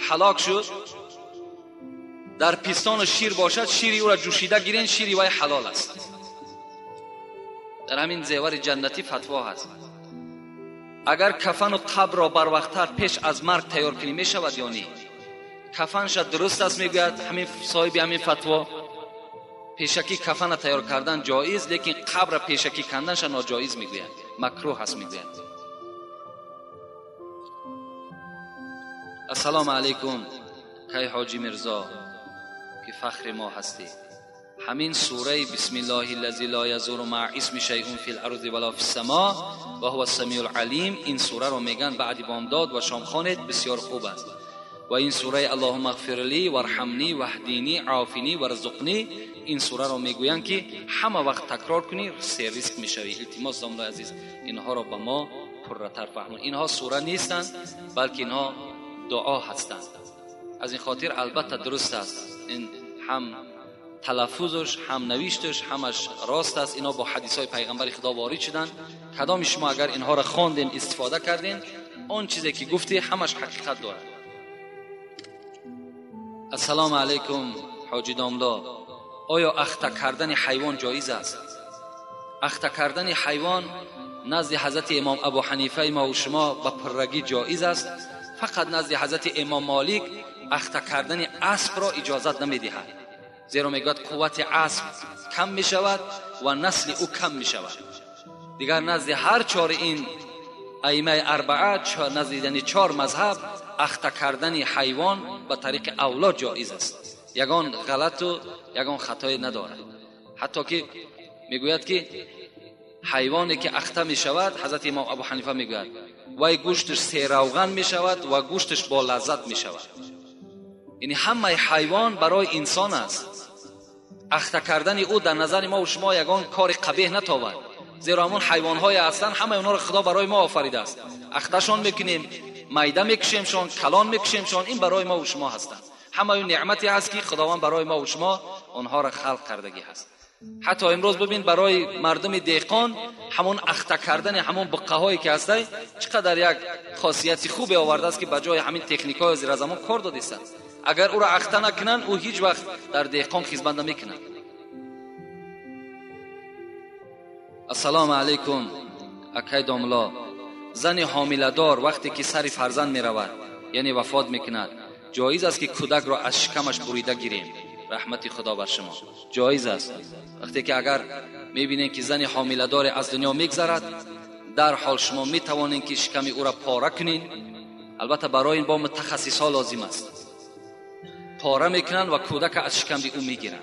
ҳалок шуд, дар пистону шир бошад, шири ӯро ҷӯшида гирен, шири вай ҳалол аст. Дар ҳамин зевари ҷаннатӣ фатво ҳаст. Агар кафану қабрро барвақттар пеш аз марг тайёр кунӣ мешавад ё не? Кафанша дуруст аст, мегӯяд ҳамин соҳиби ҳамин фатво. Пешакӣ кафана тайёр кардан ҷоиз, лекин қабра пешакӣ канданша ноҷоиз мегӯяд, макрӯҳ аст мегӯяд. Ассалому алайкум кай ҳоҷи Мирзо ки фахри мо ҳастӣ. همین سوره بسم الله الذی لا یضر مع اسمه شیء فی الارض ولا فی السماء و هو السمیع العلیم، این سوره رو میگن بعد بامداد و شام خوانید، بسیار خوب است. و این سوره اللهم اغفر لی وارحمنی واهدینی عافینی وارزقنی، این سوره رو میگویند که همه وقت تکرار کنی سه ریسک میشوی. التماس داملای عزیز، اینها رو به ما پرتر فهمون. اینها سوره نیستند بلکه اینها دعا هستند. از این خاطر البته درست است، این هم تلفظش هم نوشتش همش راست است. اینا با حدیث های پیغمبر خدا وارد شدن. کدام شما اگر اینها را خواندین استفاده کردین، آن چیزی که گفتی همش حقیقت دارد. السلام علیکم حاجی داملا، آیا اخته کردن حیوان جایز است؟ اخته کردن حیوان نزد حضرت امام ابو حنیفه ما و شما به پرگی جایز است. فقط نزد حضرت امام مالک اخته کردن اسب را اجازت نمیدهد، زیرا میگوید قوت اسب کم میشود و نسل او کم میشود. دیگر نزد هر چهار این ائمه اربعه، نزد یعنی چهار مذهب، اخته کردن حیوان به طریق اولا جایز است، یگان غلط و یگان خطای ندارد. حتی که میگوید که حیوانی که اخته میشود، حضرت امام ابو حنیفه میگوید وای گوشتش سیروغن میشود و گوشتش با لذت میشود. یعنی همه حیوان برای انسان است. اخته کردن او در نظر ما و شما یگان کار قبیح نتابد، زیرا همون حیوان‌های هستند، همه اونها را خدا برای ما آفریده است. اختشان میکنیم، میده میکشیمشان، کلان میکشیمشان، این برای ما و شما هستند. همه اون نعمتی هست که خداوند برای ما و شما آنها را خلق کردگی هست. حتی امروز ببین برای مردم دهقان همون اخته کردن همون بقه هایی که هسته چقدر یک خاصیت خوبی آورده است که به جای همین تکنیک های زیر زمان کار داده است. اگر او را اخته نکنن او هیچ وقت در دهقان خدمت نمیکنن. السلام علیکم اکای داملا، زن حامله دار وقتی که سر فرزند میرود یعنی وفات میکند، جایز است که کودک را از شکمش بریده گیریم؟ رحمت خدا بر شما. جایز است. وقتی که اگر میبینید که زن حامله دار از دنیا میگذرد، در حال شما میتوانید که شکم او را پاره کنین. البته برای این با متخصص ها لازم است. پاره میکنن و کودک از شکم او میگیرن.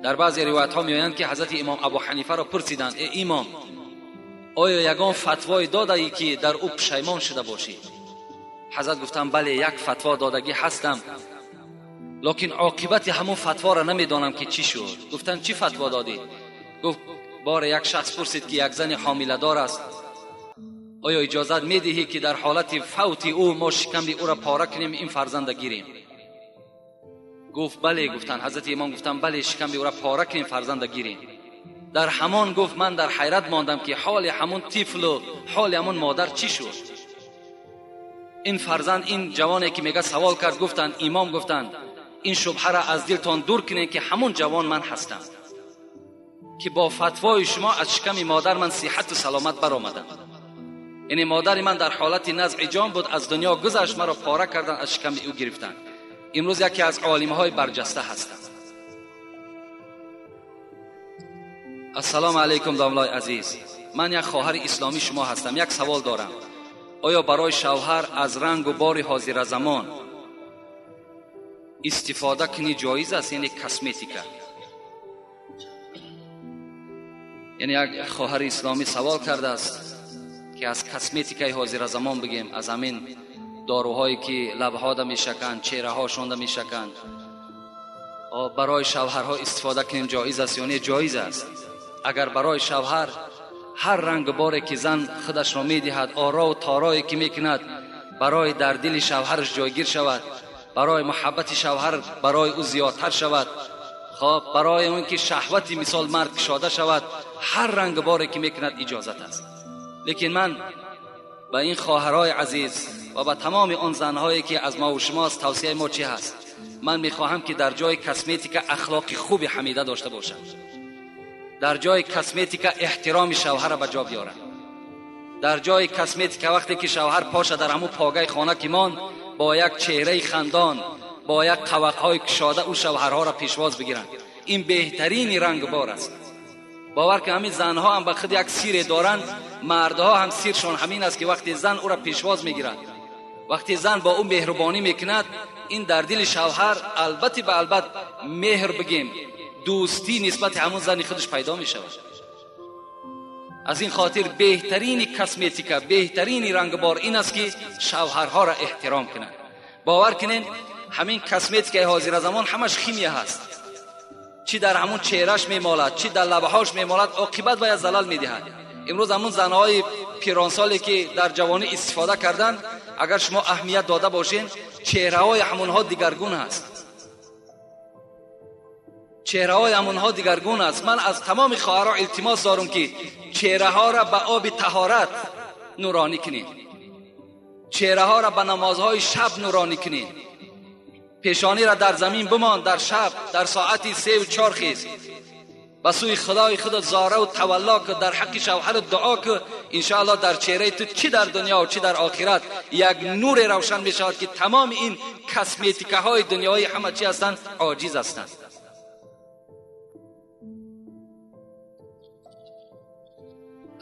در بعضی روایت ها میآیند که حضرت امام ابو حنیفه را پرسیدند ای امام، آیا یگان فتوای داده ای که در او پشیمان شده باشی؟ حضرت گفتند بله، یک فتوا دادگی هستم، لکن عاقبت همون فتوا را نمیدانم که چی شد. گفتند چی فتوا دادی؟ گفت بار یک شخص پرسید که یک زن حامله دار است، آیا اجازت میدهی که در حالت فوت او ما شکم او را پاره کنیم این فرزند گیریم؟ گفت بله. گفتند حضرت امام گفتند بله، شکم او را پاره کنیم فرزند گیریم. در همان گفت من در حیرت ماندم که حال همون طفل و حال همون مادر چی شد. این فرزند، این جوانی که میگه سوال کرد، گفتند امام گفتند این شبهه را از دلتان دور کنید که همون جوان من هستم که با فتوای شما از شکم مادر من صحت و سلامت برآمدم. یعنی مادر من در حالت نزع جان بود، از دنیا گذشت، مرا پاره کردن از شکم او گرفتن. امروز یکی از عالم‌های برجسته هستم. السلام علیکم داملای عزیز، من یک خواهر اسلامی شما هستم. یک سوال دارم، آیا برای شوهر از رنگ و بار حاضر زمان استفاده کنی جایز است؟ یعنی کسمتیکا. یعنی یک خواهر اسلامی سوال کرده است که از کسمتیکای حاضر زمان بگیم، از همین داروهایی که لبها ده میشکند، چهره هاشون ده میشکند، برای شوهرها استفاده کنیم جایز است یا نه؟ جایز است. اگر برای شوهر هر رنگ باری که زن خودش را میدهد، آرا و تارایی که میکند، برای در دل شوهرش جایگیر شود، برای محبت شوهر برای او زیادتر شود، خب برای اون که شهوتی مثال مرد کشاده شود، هر رنگ باری که میکند اجازت است. لیکن من به این خواهرای عزیز و به تمام آن زنهایی که از ما و شماست، توصیه ما چی هست؟ من میخواهم که در جای کسمتیک اخلاق خوب حمیده داشته باشم، در جای کسمتیک احترام شوهر به جا بیارم، در جای کسمتیک وقتی که شوهر پاشه در همون پاگه خانه که مان، با یک چهره خندان، با یک قوقهای کشاده او شوهرها را پیشواز بگیرند. این بهترین رنگ بار است. باور که همین زنها هم به خود یک سیر دارند، مردها هم سیرشان همین است که وقتی زن او را پیشواز میگیرد، وقتی زن با او مهربانی میکند، این در دل شوهر البته به البته مهر بگیم، دوستی نسبت همون زن خودش پیدا می شود. از این خاطر بهترین کسمتیکا، بهترین رنگبار این است که شوهرها را احترام کنند. باور کنین همین کسمتیکای حاضر زمان همش خیمیه هست، چی در همون چهرهش میمالد، چی در لبهاش میمالد، عاقبت باید زلال میدهد. امروز همون زنهای پیرانسالی که در جوانی استفاده کردن، اگر شما اهمیت داده باشین، چهره‌های همونها دیگرگون هست. چهره‌های همونها دیگرگون است. من از تمام خواهرها التماس دارم که چهره‌ها را به آب طهارت نورانی کنین، چهره‌ها را به نمازهای شب نورانی کنین. پیشانی را در زمین بمان، در شب در ساعتی 3 و 4 خیز به سوی خدای خود زاره و تولا که در حق شوهر دعا که انشاءالله در چهره تو چی در دنیا و چی در آخرت یک نور روشن می شود که تمام این کسمتیکه های دنیایی همه چی هستند عاجز هستند.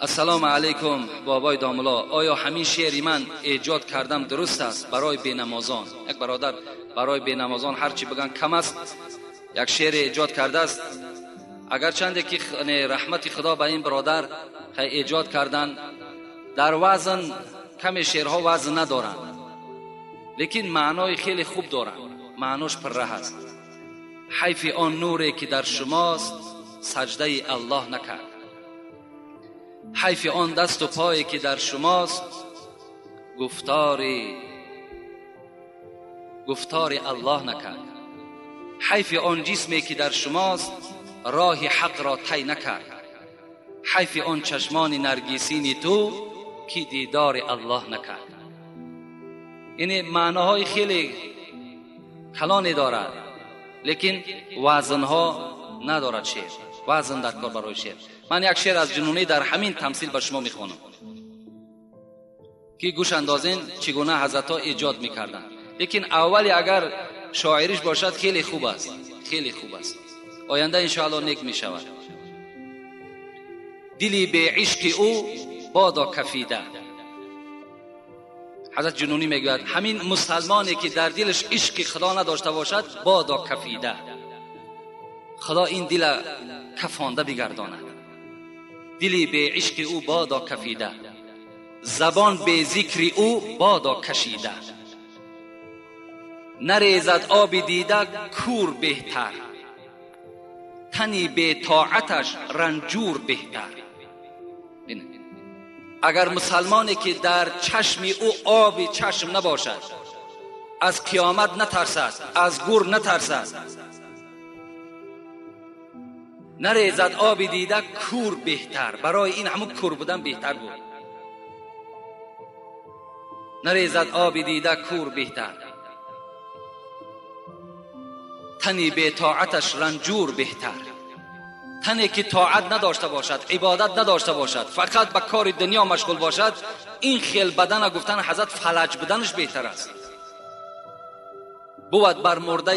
السلام علیکم بابای داملا، آیا همین شعری من ایجاد کردم درست است برای بینمازان؟ یک برادر برای بینمازان هرچی بگن کم است، یک شعر ایجاد کرده است. اگر چنده که رحمت خدا به این برادر ایجاد کردن، در وزن کم شعرها وزن ندارند، لیکن معنای خیلی خوب دارند، معناش پره است. حیف آن نوری که در شماست سجده الله نکرد، حیف آن دست و پایی که در شماست گفتار الله نکرد، حیف آن جسمی که در شماست راه حق را طی نکرد، حیف آن چشمان نرگسین تو که دیدار الله نکرد. یعنی معناهای خیلی کلانی دارد، لیکن وزنها ندارد شعر، وزن در کار برای شعر. من یک شعر از جنونی در همین تمثیل به شما میخوانم که گوش اندازین چگونه حضرت‌ها ایجاد میکردند. لیکن اولی اگر شاعریش باشد خیلی خوب است، خیلی خوب است، آینده انشاءالله نیک می شود. دلی به عشق او بادا کفیده. حضرت جنونی میگوید همین مسلمانی که در دلش عشق خدا نداشته باشد بادا کفیده، خدا این دل کفانده بگرداند. دلی به عشق او بادا کفیده، زبان به ذکر او بادا کشیده، نریزد آب دیده کور بهتر، تنی به طاعتش رنجور بهتر. اگر مسلمانی که در چشم او آب چشم نباشد، از قیامت نترسد، از گور نترسد، نریزد آب دیده کور بهتر، برای این همون کور بودن بهتر بود. نریزد آب دیده کور بهتر، تنی به طاعتش رنجور بهتر. تنی که طاعت نداشته باشد، عبادت نداشته باشد، فقط به کار دنیا مشغول باشد، این خیل بدن گفتن حضرت فلج بدنش بهتر است. بود بر مرده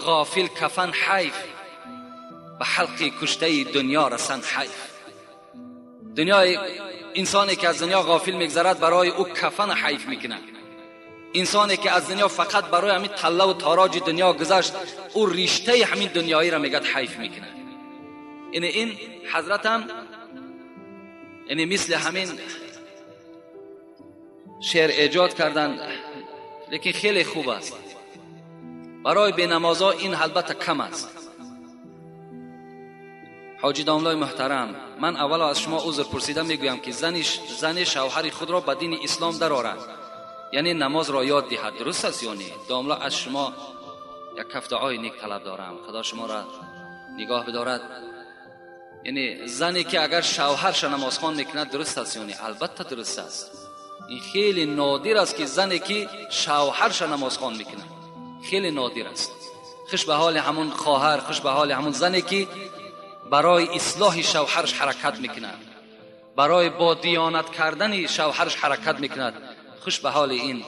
غافل کفن حیف، به حلق کشته دنیا رسن حیف. دنیای انسانی که از دنیا غافل میگذرد برای او کفن حیف میکنه. انسانی که از دنیا فقط برای همین طله و تاراج دنیا گذشت، او ریشته همین دنیایی را میگد حیف میکنه. این حضرت هم یعنی مثل همین شعر ایجاد کردن، لیکن خیلی خوب است. برای بینمازا این البته کم است. حاجی داملای محترم، من اول از شما عذر پرسیده میگویم که زن شوهر خود را به دین اسلام درآورد، یعنی نماز را یاد دهد، درست است یا نه؟ داملا از شما یک کف دعای نیک طلب دارم، خدا شما را نگاه بدارد. یعنی زنی که اگر شوهرش نمازخوان میکند درست است یا نه؟ البته درست است. این خیلی نادر است که زنی که شوهرش نمازخوان میکند، خیلی نادر است. خوش به حال همون خواهر، خوش به حال همون زنی که برای اصلاح شوهرش حرکت میکند، برای با دیانت کردن شوهرش حرکت میکند. خوش به حال این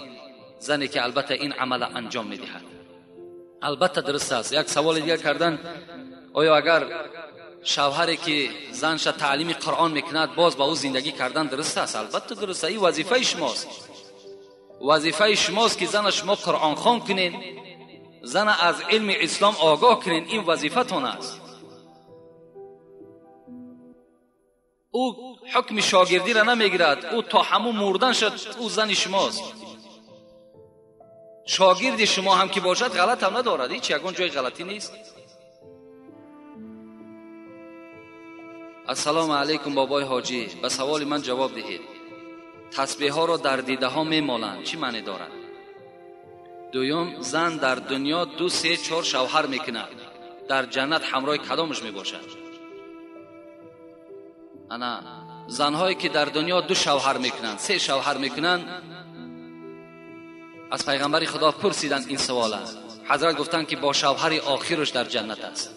زنی که البته این عمل انجام میدهد. البته درست است. یک سوال دیگر کردن، آیا اگر شوهری که زنش تعلیم قرآن میکند باز با او زندگی کردن درست است؟ البته درست است. این وظیفه شماست، وظیفه شماست که زن شما قرآن خوان کنین، زن از علم اسلام آگاه کنین، این وظیفه تان است. Ӯ ҳукми шогирдиро намегирад, ӯ то ҳамун мурдан шуд, ӯ зани шумост. Шогирди шумо ҳам ки бошад ғалат ҳам надорад, ҳеҷ ягон ҷои ғалатӣ нест. Ассалому алайкум бобои ҳоҷӣ, ба саволи ман ҷавоб диҳед. Тасбеҳҳоро дар дидаҳо мемоланд, чӣ маъне дорад? Дуюм, зан дар дунё 2, 3, 4 шавҳар мекунад, дар ҷаннат ҳамроҳи кадомаш мебошад? Ана занҳое ки дар дунё 2 шавҳар мекунанд, 3 шавҳар мекунанд, аз пайғамбари худо пурсиданд ин савола. Ҳазрат гуфтанд ки бо шавҳари охираш дар ҷаннат аст.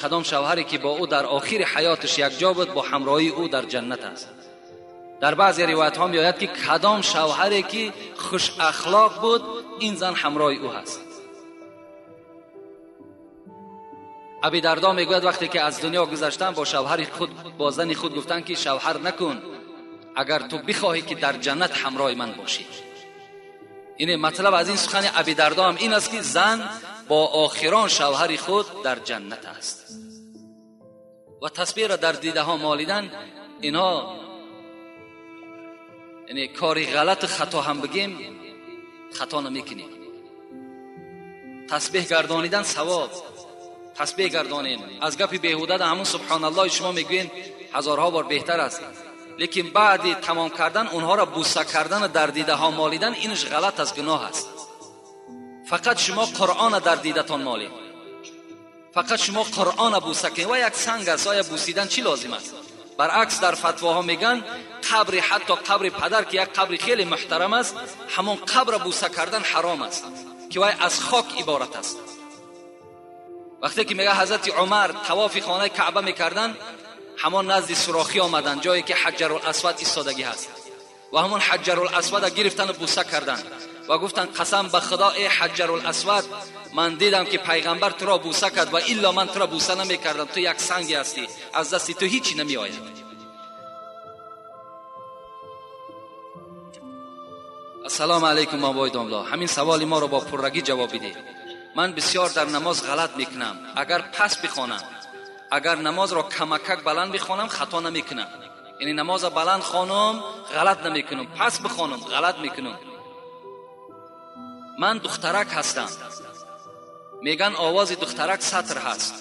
Кадом шавҳаре ки бо ӯ дар охири ҳаёташ якҷо буд, бо ҳамроҳии ӯ дар ҷаннат аст. Дар баъзе ривоятҳо меояд ки кадом шавҳаре ки хуш ахлоқ буд, ин зан ҳамроҳи ӯ ҳаст. Аби Дардо мегӯяд вақте ки аз дунё гузаштан, бо шавҳари худ, бо зани худ гуфтанд ки шавҳар накун, агар ту бихоҳӣ ки дар ҷаннат ҳамроҳи ман бошӣ. Ине матлаб аз ин сухани Аби Дардо ҳам ин аст ки зан бо охирон шавҳари худ дар ҷаннат аст. Ва тасбеҳро дар дидаҳо молидан, инҳо яъне кори ғалат хато ҳам бигем, хато намекунем. Тасбеҳ гардонидан савоб, тасбеҳ гардонем. Аз гапи беҳуда ҳамун субҳоналлоҳ шумо мегӯед ҳазорҳо бор беҳтар аст. Лекин баъди тамом кардан онҳоро буса кардан дар дидаҳо молидан, инаш ғалат аст, гуноҳ аст. Фақат шумо Қуръонро дар дидатон молед, фақат шумо Қуръонро буса кунед. Ва як санг аст, оя бусидан чӣ лозим аст? Баръакс дар фатвоҳо мегӯянд қабри, ҳатто қабри падар ки як қабри хеле муҳтарам аст, ҳамон қабрро буса кардан ҳаром аст, ки вай аз хок иборат аст. Вақте ки мегӯяд ҳазрати Умар тавофи хонаи Каъба мекарданд, ҳамон назди сурохӣ омаданд, ҷое ки Ҳаҷарул-Асвад истодагӣ ҳаст, ва ҳамон Ҳаҷарул-Асвадро гирифтану буса карданд ва гуфтанд қасам ба Худо, эй Ҳаҷарул-Асвад, ман дидам ки пайғамбар туро буса кард ва илло ман туро буса намекардам, ту як санге ҳастӣ, аз дасти ту ҳичи намеояд. Ассалому алайкум бобои домло, ҳамин саволи моро бо пуррагӣ ҷавоб бидиҳед. Ман бисёр дар намоз ғалат мекунам. Агар пас бихонам, агар намозро камакак баланд бихонам, хато намекунам. Яъне намозро баланд хонам, ғалат намекунам, пас бихонам, ғалат мекунам. Ман духтарак ҳастам. Меган овози духтарак сатр ҳаст.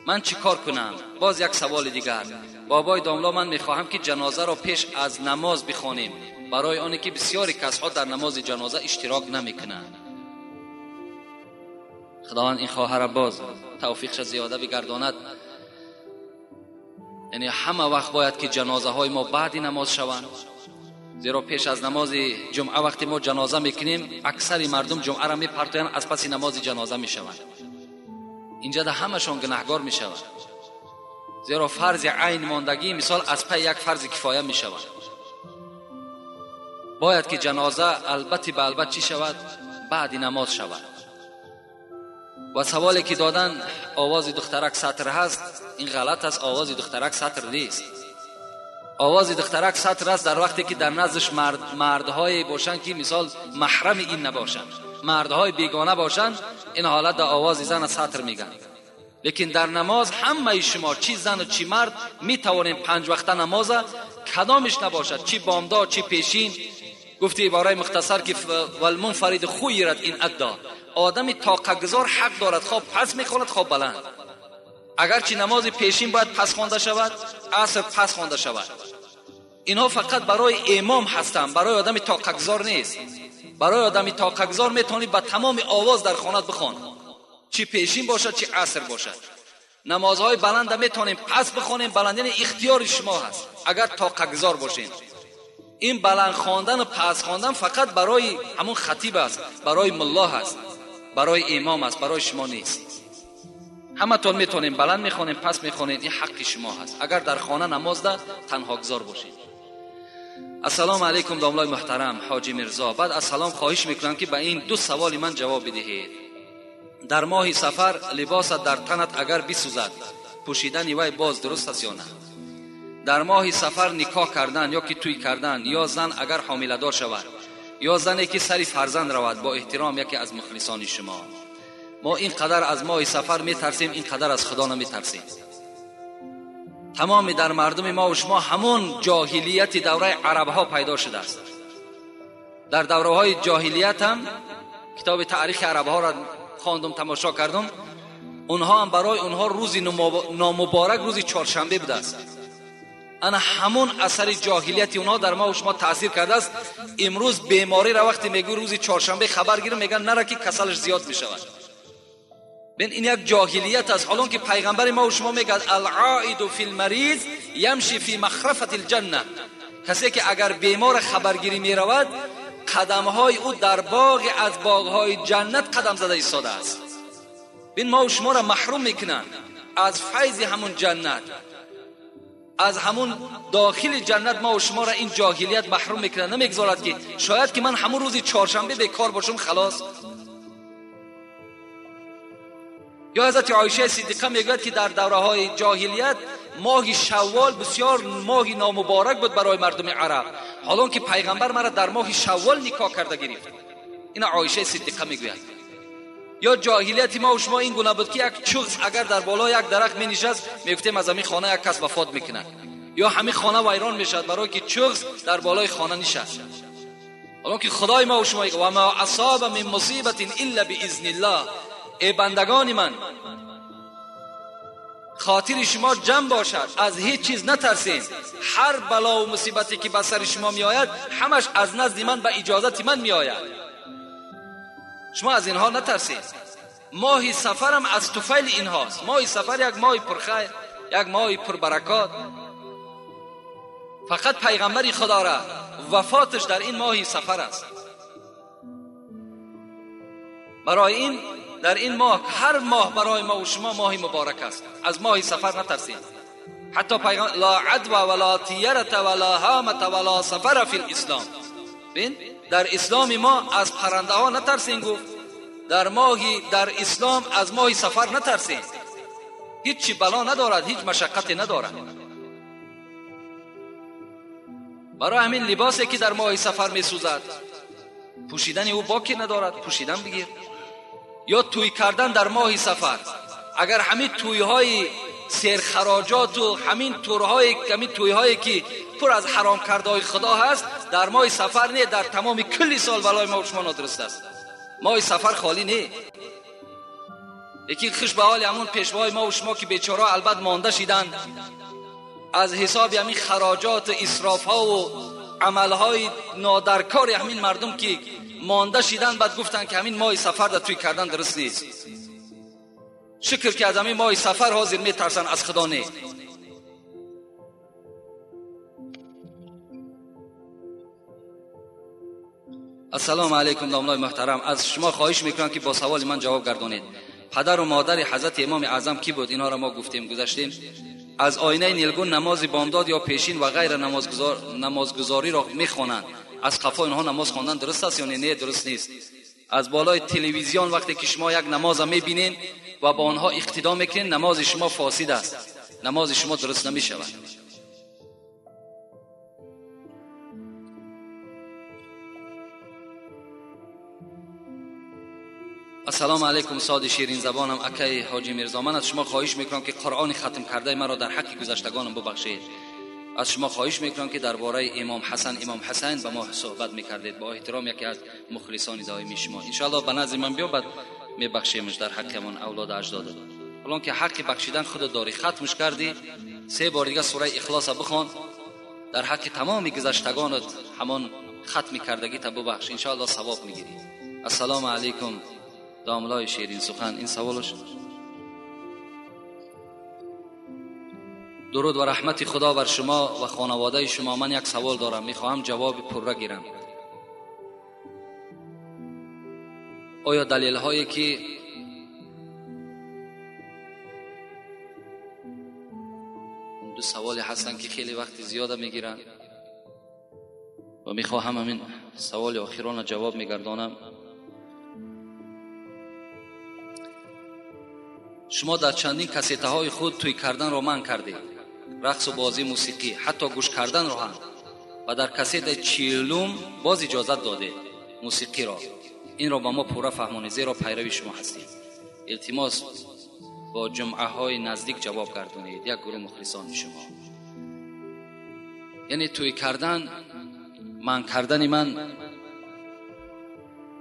Ман чӣ кор кунам? Боз як саволи дигар. Бобои домло, ман мехоҳам ки ҷанозаро пеш аз намоз бихонем, барои оне ки бисёри касҳо дар намози ҷаноза иштирок намекунанд. Худованд ин хоҳарро боз тавфиқша зиёда бигардонад. Яъне ҳама вақт бояд ки ҷанозаҳои мо баъди намоз шаванд, зеро пеш аз намози ҷумъа вақте мо ҷаноза мекунем, аксари мардум ҷумъаро мепартоянд, аз паси намози ҷаноза мешаванд. Инҷа да ҳамашон гунаҳгор мешаванд, зеро фарзи айн мондагӣ мисол аз пай як фарзи кифоя мешавад. Бояд ки ҷаноза албатти ба албат чӣ шавад? Баъди намоз шавад. Ва саволе ки додан овози духтарак сатр ҳаст, ин ғалат аст. Овози духтарак сатр нест. Овози духтарак сатр аст дар вақте ки дар наздаш мардҳое бошанд ки мисол маҳрами ин набошанд, мардҳои бегона бошанд, ин ҳолат дар овози зан сатр мегӯянд. Лекин дар намоз ҳамаи шумо, чӣ зану чӣ мард, метавонем 5 вақта намоза кадомиш набошад, чӣ бомдод, чӣ пешин. Гуфти ибораи мухтасар ки валмунфарид хуйрат ин адда, одами тоқагузор ҳақ дорад хоб пас мехонад, хоб баланд. Агарчи намози пешин бояд пас хонда шавад, аср пас хонда шавад. Инҳо фақат барои имом ҳастанд, барои одами тоқагузор нест. Барои одами тоқагузор метавонӣ ба тамоми овоз дар хонат бихон, чӣ пешин бошад, чӣ аср бошад. Намозҳои баланда метавонем пас бихонем, баланд, яъне ихтиёри шумо ҳаст агар тоқагузор бошед. Ин баланд хондан ва пас хондан фақат барои ҳамон хатиб аст, барои мулло ҳаст, барои имом аст, барои шумо нест. Ҳаматон метавонем баланд мехонем, пас мехонем, ин ҳаққи шумо ҳаст агар дар хона намоз да танҳогузор бошед. Ассалому алайкум домлои муҳтарам ҳоҷи Мирзо, баъд аз салом хоҳиш мекунам ки ба ин 2 саволи ман ҷавоб бидиҳед. Дар моҳи сафар либосат дар танат агар бисӯзад, пӯшидани вай боз дуруст аст ё на? Дар моҳи сафар никоҳ кардан ё ки тӯй кардан, ё зан агар ҳомиладор шавад, ё зане ки сари фарзанд равад, бо эҳтиром яке аз мухлисони шумо. Мо ин қадар аз моҳи сафар метарсем, ин қадар аз Худо наметарсем. Тамоми дар мардуми мо ва шумо ҳамон ҷоҳилияти давраи арабҳо пайдо шудааст. Дар давраҳои ҷоҳилият ҳам китоби таърихи арабҳоро хондум, тамошо кардум. Онҳо ҳам барои онҳо рӯзи номуборак рӯзи чоршанбе будааст. Ана ҳамон асари ҷоҳилияти онҳо дар мо ва шумо таъсир кардааст. Имрӯз бемориро вақте мегӯй рӯзи чоршанбе хабар гирам, мегӯянд нара ки касалаш зиёд мешавад. Бин ин як ҷоҳилият аст. Ҳолон ки пайғамбари мо ва шумо мегӯяд العائد فی المریض یمشی فی مخرفة الجنة، کسی که اگر بیمار خبرگیری میرود قدمهای او در باغ از باغهای جنت قدم زده ایستاده است. بین ما و شما را محروم میکنند از فیض همون جنت، از همون داخل جنت ما و شما را این جاهلیت محروم میکنند. نمیگذارد که شاید که من همون روزی چهارشنبه بیکار باشم خلاص. یا حضرت عایشه صدیقه میگوید که در دوره‌های جاهلیت ماه شوال بسیار ماه نامبارک بود برای مردم عرب، حالا که پیغمبر مرا در ماه شوال نکاح کرده گرفت. این عایشه صدیقه میگوید. یا جاهلیت ما و شما این گونه بود که یک چغز اگر در بالا یک درخت می نشست میگفتیم از همین خانه یک کس وفات میکند، یا همین خانه ویران میشد برای که چغز در بالای خانه نشست. حالا که خدای ما و شما و ما اصاب من مصیبت الا باذن الله، ای بندگان من خاطر شما جمع باشد، از هیچ چیز نترسین، هر بلا و مصیبتی که به سر شما می آید همش از نزد من به اجازت من می آید، شما از اینها نترسید. ماه سفرم از طفیل اینهاست. ماه سفر یک ماه پرخیر، یک ماه پربرکات. فقط پیغمبر خدا را وفاتش در این ماه سفر است. برای این در این ماه، هر ماه برای ما و شما ماه مبارک است. از ماه سفر نترسید. حتی پیغمبر لا عدوى ولا طیرة ولا هامة ولا سفر فی الاسلام. ببین در اسلام ما از پرنده ها نترسین گفت، در اسلام از ماه سفر نترسین. هیچ بلا ندارد، هیچ مشقتی ندارد. برای همین لباسی که در ماه سفر میسوزد پوشیدن او باکی ندارد، پوشیدن بگیر. یا توی کردن در ماه سفر، اگر همین تویهای سرخراجات و همین تورهای همین تویهایی که پر از حرام کردهای خدا هست در ماه سفر نه، در تمام کلی سال بلای ما و شما نادرست است. ماه سفر خالی نه. یکی خوش به حال همون پیشوای ما و شما که بیچاره البته مانده شیدن از حساب همین خراجات و اسراف ها و عملهای نادرکار همین مردم که مانده شیدن، بعد گفتن که همین ماه سفر در توی کردن درست نیست. شکر که از همین ماه سفر حاضر میترسن، از خدا نه. السلام علیکم داملای محترم، از شما خواهش میکنم که با سوال من جواب گردانید. پدر و مادر حضرت امام اعظم کی بود؟ اینها را ما گفتیم گذشتیم. از آینه نیلگون نماز بامداد یا پیشین و غیر نمازگزاری را میخوانند، از قفای اینها نماز خواندن درست است یا نه؟ درست نیست. از بالای تلویزیون وقتی که شما یک نماز میبینین و با آنها اقتدا میکنین، نماز شما فاسد است، نماز شما درست نمیشود. السلام علیکم ساد شیرین زبانم اکی حاجی میرزا، من از شما خواهش میکنم که قرآن ختم کرده مرا در حق گذشتگانم ببخشید. از شما خواهش میکنم که درباره امام حسن امام حسین به ما صحبت میکردید. با احترام یکی از مخلصان دائمی شما. انشاءالله به نزد من بیا، بعد میبخشیمش در حق من اولاد اجداد. الان که حق بخشیدن خود داری، ختمش کردی، 3 بار دیگه سوره اخلاص بخوان، در حق تمام گذشتگانت همان ختم کردگی تا ببخش، انشاءالله ثواب میگیری. السلام علیکم داملای شیرین سخن. این سوالش. درود و رحمت خدا بر شما و خانواده شما. من یک سوال دارم، میخواهم جواب پرره گیرم. آیا دلیل هایی که دو سوالی هستن که خیلی وقت زیاده میگیرن و میخواهم همین سوال آخران جواب میگردانم. شما در چندین کسیته های خود توی کردن را منع کردید، رقص و بازی موسیقی، حتی گوش کردن را هم، و در کسیت 40 باز اجازت داده موسیقی را. این را با ما پورا فهمانید، زیرا پیروی شما هستیم. التماس با جمعه های نزدیک جواب گردونید، یک گروه مخلصان شما. یعنی توی کردن من کردن من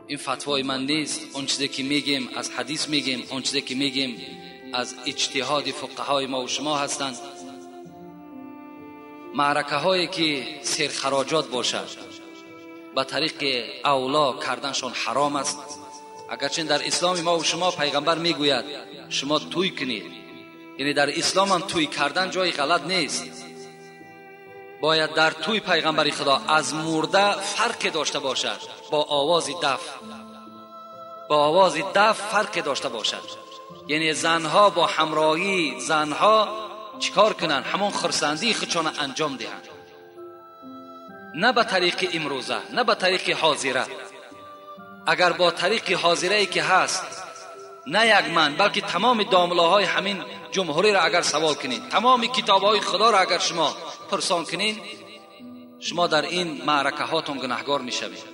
این فتوای من نیست. اون چیزی که میگیم از حدیث میگیم، اون چیزی که میگیم از اجتهاد فقهای ما و شما هستند. معرکه هایی که سرخراجات باشد به طریق اولا کردنشان حرام است. اگرچه در اسلام ما و شما پیغمبر میگوید شما توی کنید، یعنی در اسلام هم توی کردن جای غلط نیست. باید در توی پیغمبر خدا از مرده فرق داشته باشد، با آواز دف، با آواز دف فرق داشته باشد. یعنی زنها با همراهی زنها چیکار کنن؟ همون خرسندی خودشان انجام دهند، نه به طریق امروزه، نه به طریق حاضره. اگر با طریق حاضره که هست، نه یک من بلکه تمام داملاهای همین جمهوری را اگر سوال کنید، تمام کتابهای خدا را اگر شما پرسان کنین، شما در این معرکه هاتون گناهگار میشوید.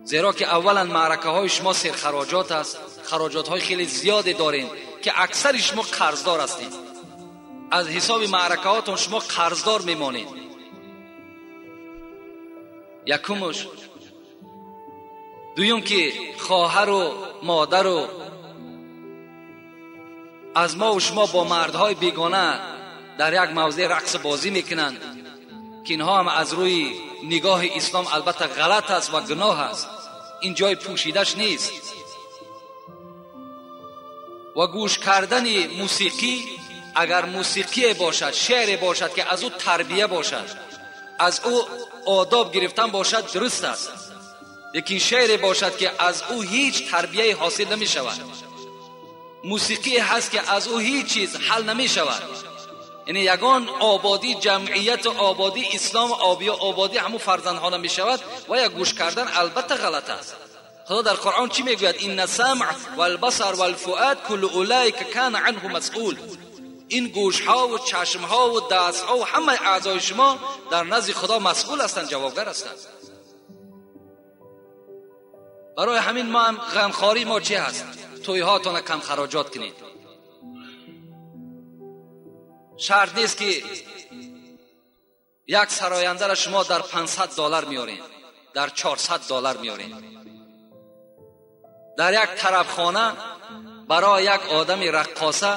زیرا که اولا معرکه های شما سرخراجات است، خراجات های خیلی زیاد دارین که اکثر شما قرضدار هستید. از حساب معرکه هاتون شما قرضدار میمانید. یکمش. دویم که خواهر و مادر و از ما و شما با مردهای بیگانه در یک موضع رقص بازی میکنند که اینها هم از روی نگاه اسلام البته غلط است و گناه است، این جای پوشیدش نیست. و گوش کردن موسیقی، اگر موسیقی باشد، شعر باشد که از او تربیه باشد، از او آداب گرفتن باشد، درست است. لیکن شعر باشد که از او هیچ تربیه حاصل نمی شود، موسیقی هست که از او هیچ چیز حل نمی شود، یعنی یگان آبادی جمعیت، آبادی اسلام، آبادی همون فرزندها نمی شود. و یا گوش کردن البته غلط است. خدا در قرآن چی میگوید؟ این السمع والبصر والفؤاد کل اولئک کان عنه مسئول. این گوش ها و چشم ها و دست ها و همه اعضای شما در نزد خدا مسئول هستند، جوابگر هستند. برای همین ما هم غمخواری ما چی هست؟ توی هاتون کم خراجات کنید. شرط نیست که یک سراینده را شما در $500 میارین، در $400 میارین. در یک طرفخانه برای یک آدم رقاصه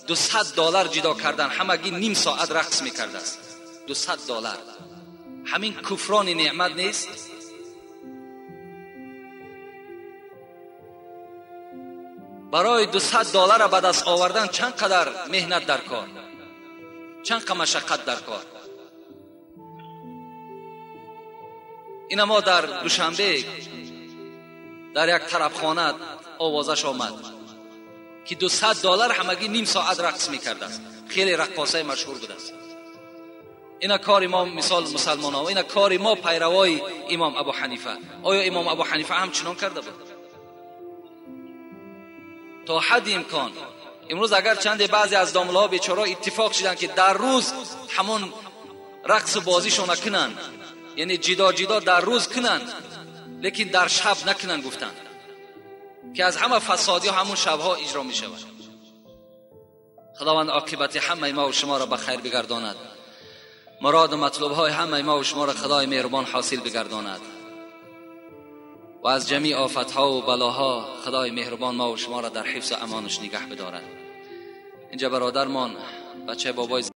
$200 جدا کردن، همگی نیم ساعت رقص میکرده است. $200. همین کفران نعمت نیست؟ برای $200 به دست آوردن چند قدر مهنت در کار، چند قدر مشقت در کار. این ما در دوشنبه در یک طرفخانه آوازش آمد که $200 همگی نیم ساعت رقص میکرده است. خیلی رقاصه مشهور بوده است. اینا کار ما مثال مسلمان ها، اینا کار ما پیروای امام ابو حنیفه. آیا امام ابو حنیفه هم چنان کرده بود؟ تا حد امکان. امروز اگر چند بعضی از داملاها بیچاره اتفاق شدن که در روز همون رقص بازیشون نکنن، یعنی جدا جدا در روز کنن لیکن در شب نکنن، گفتن که از همه فسادی همون شبها اجرا می شود. خداوند عاقبت همه ما و شما را به خیر بگرداند، مراد و مطلوب های همه ما و شما را خدای مهربان حاصل بگرداند و از جمیع آفتها و بلاها خدای مهربان ما و شما را در حفظ و امانش نگه بدارد. اینجا برادرمان بچه بابای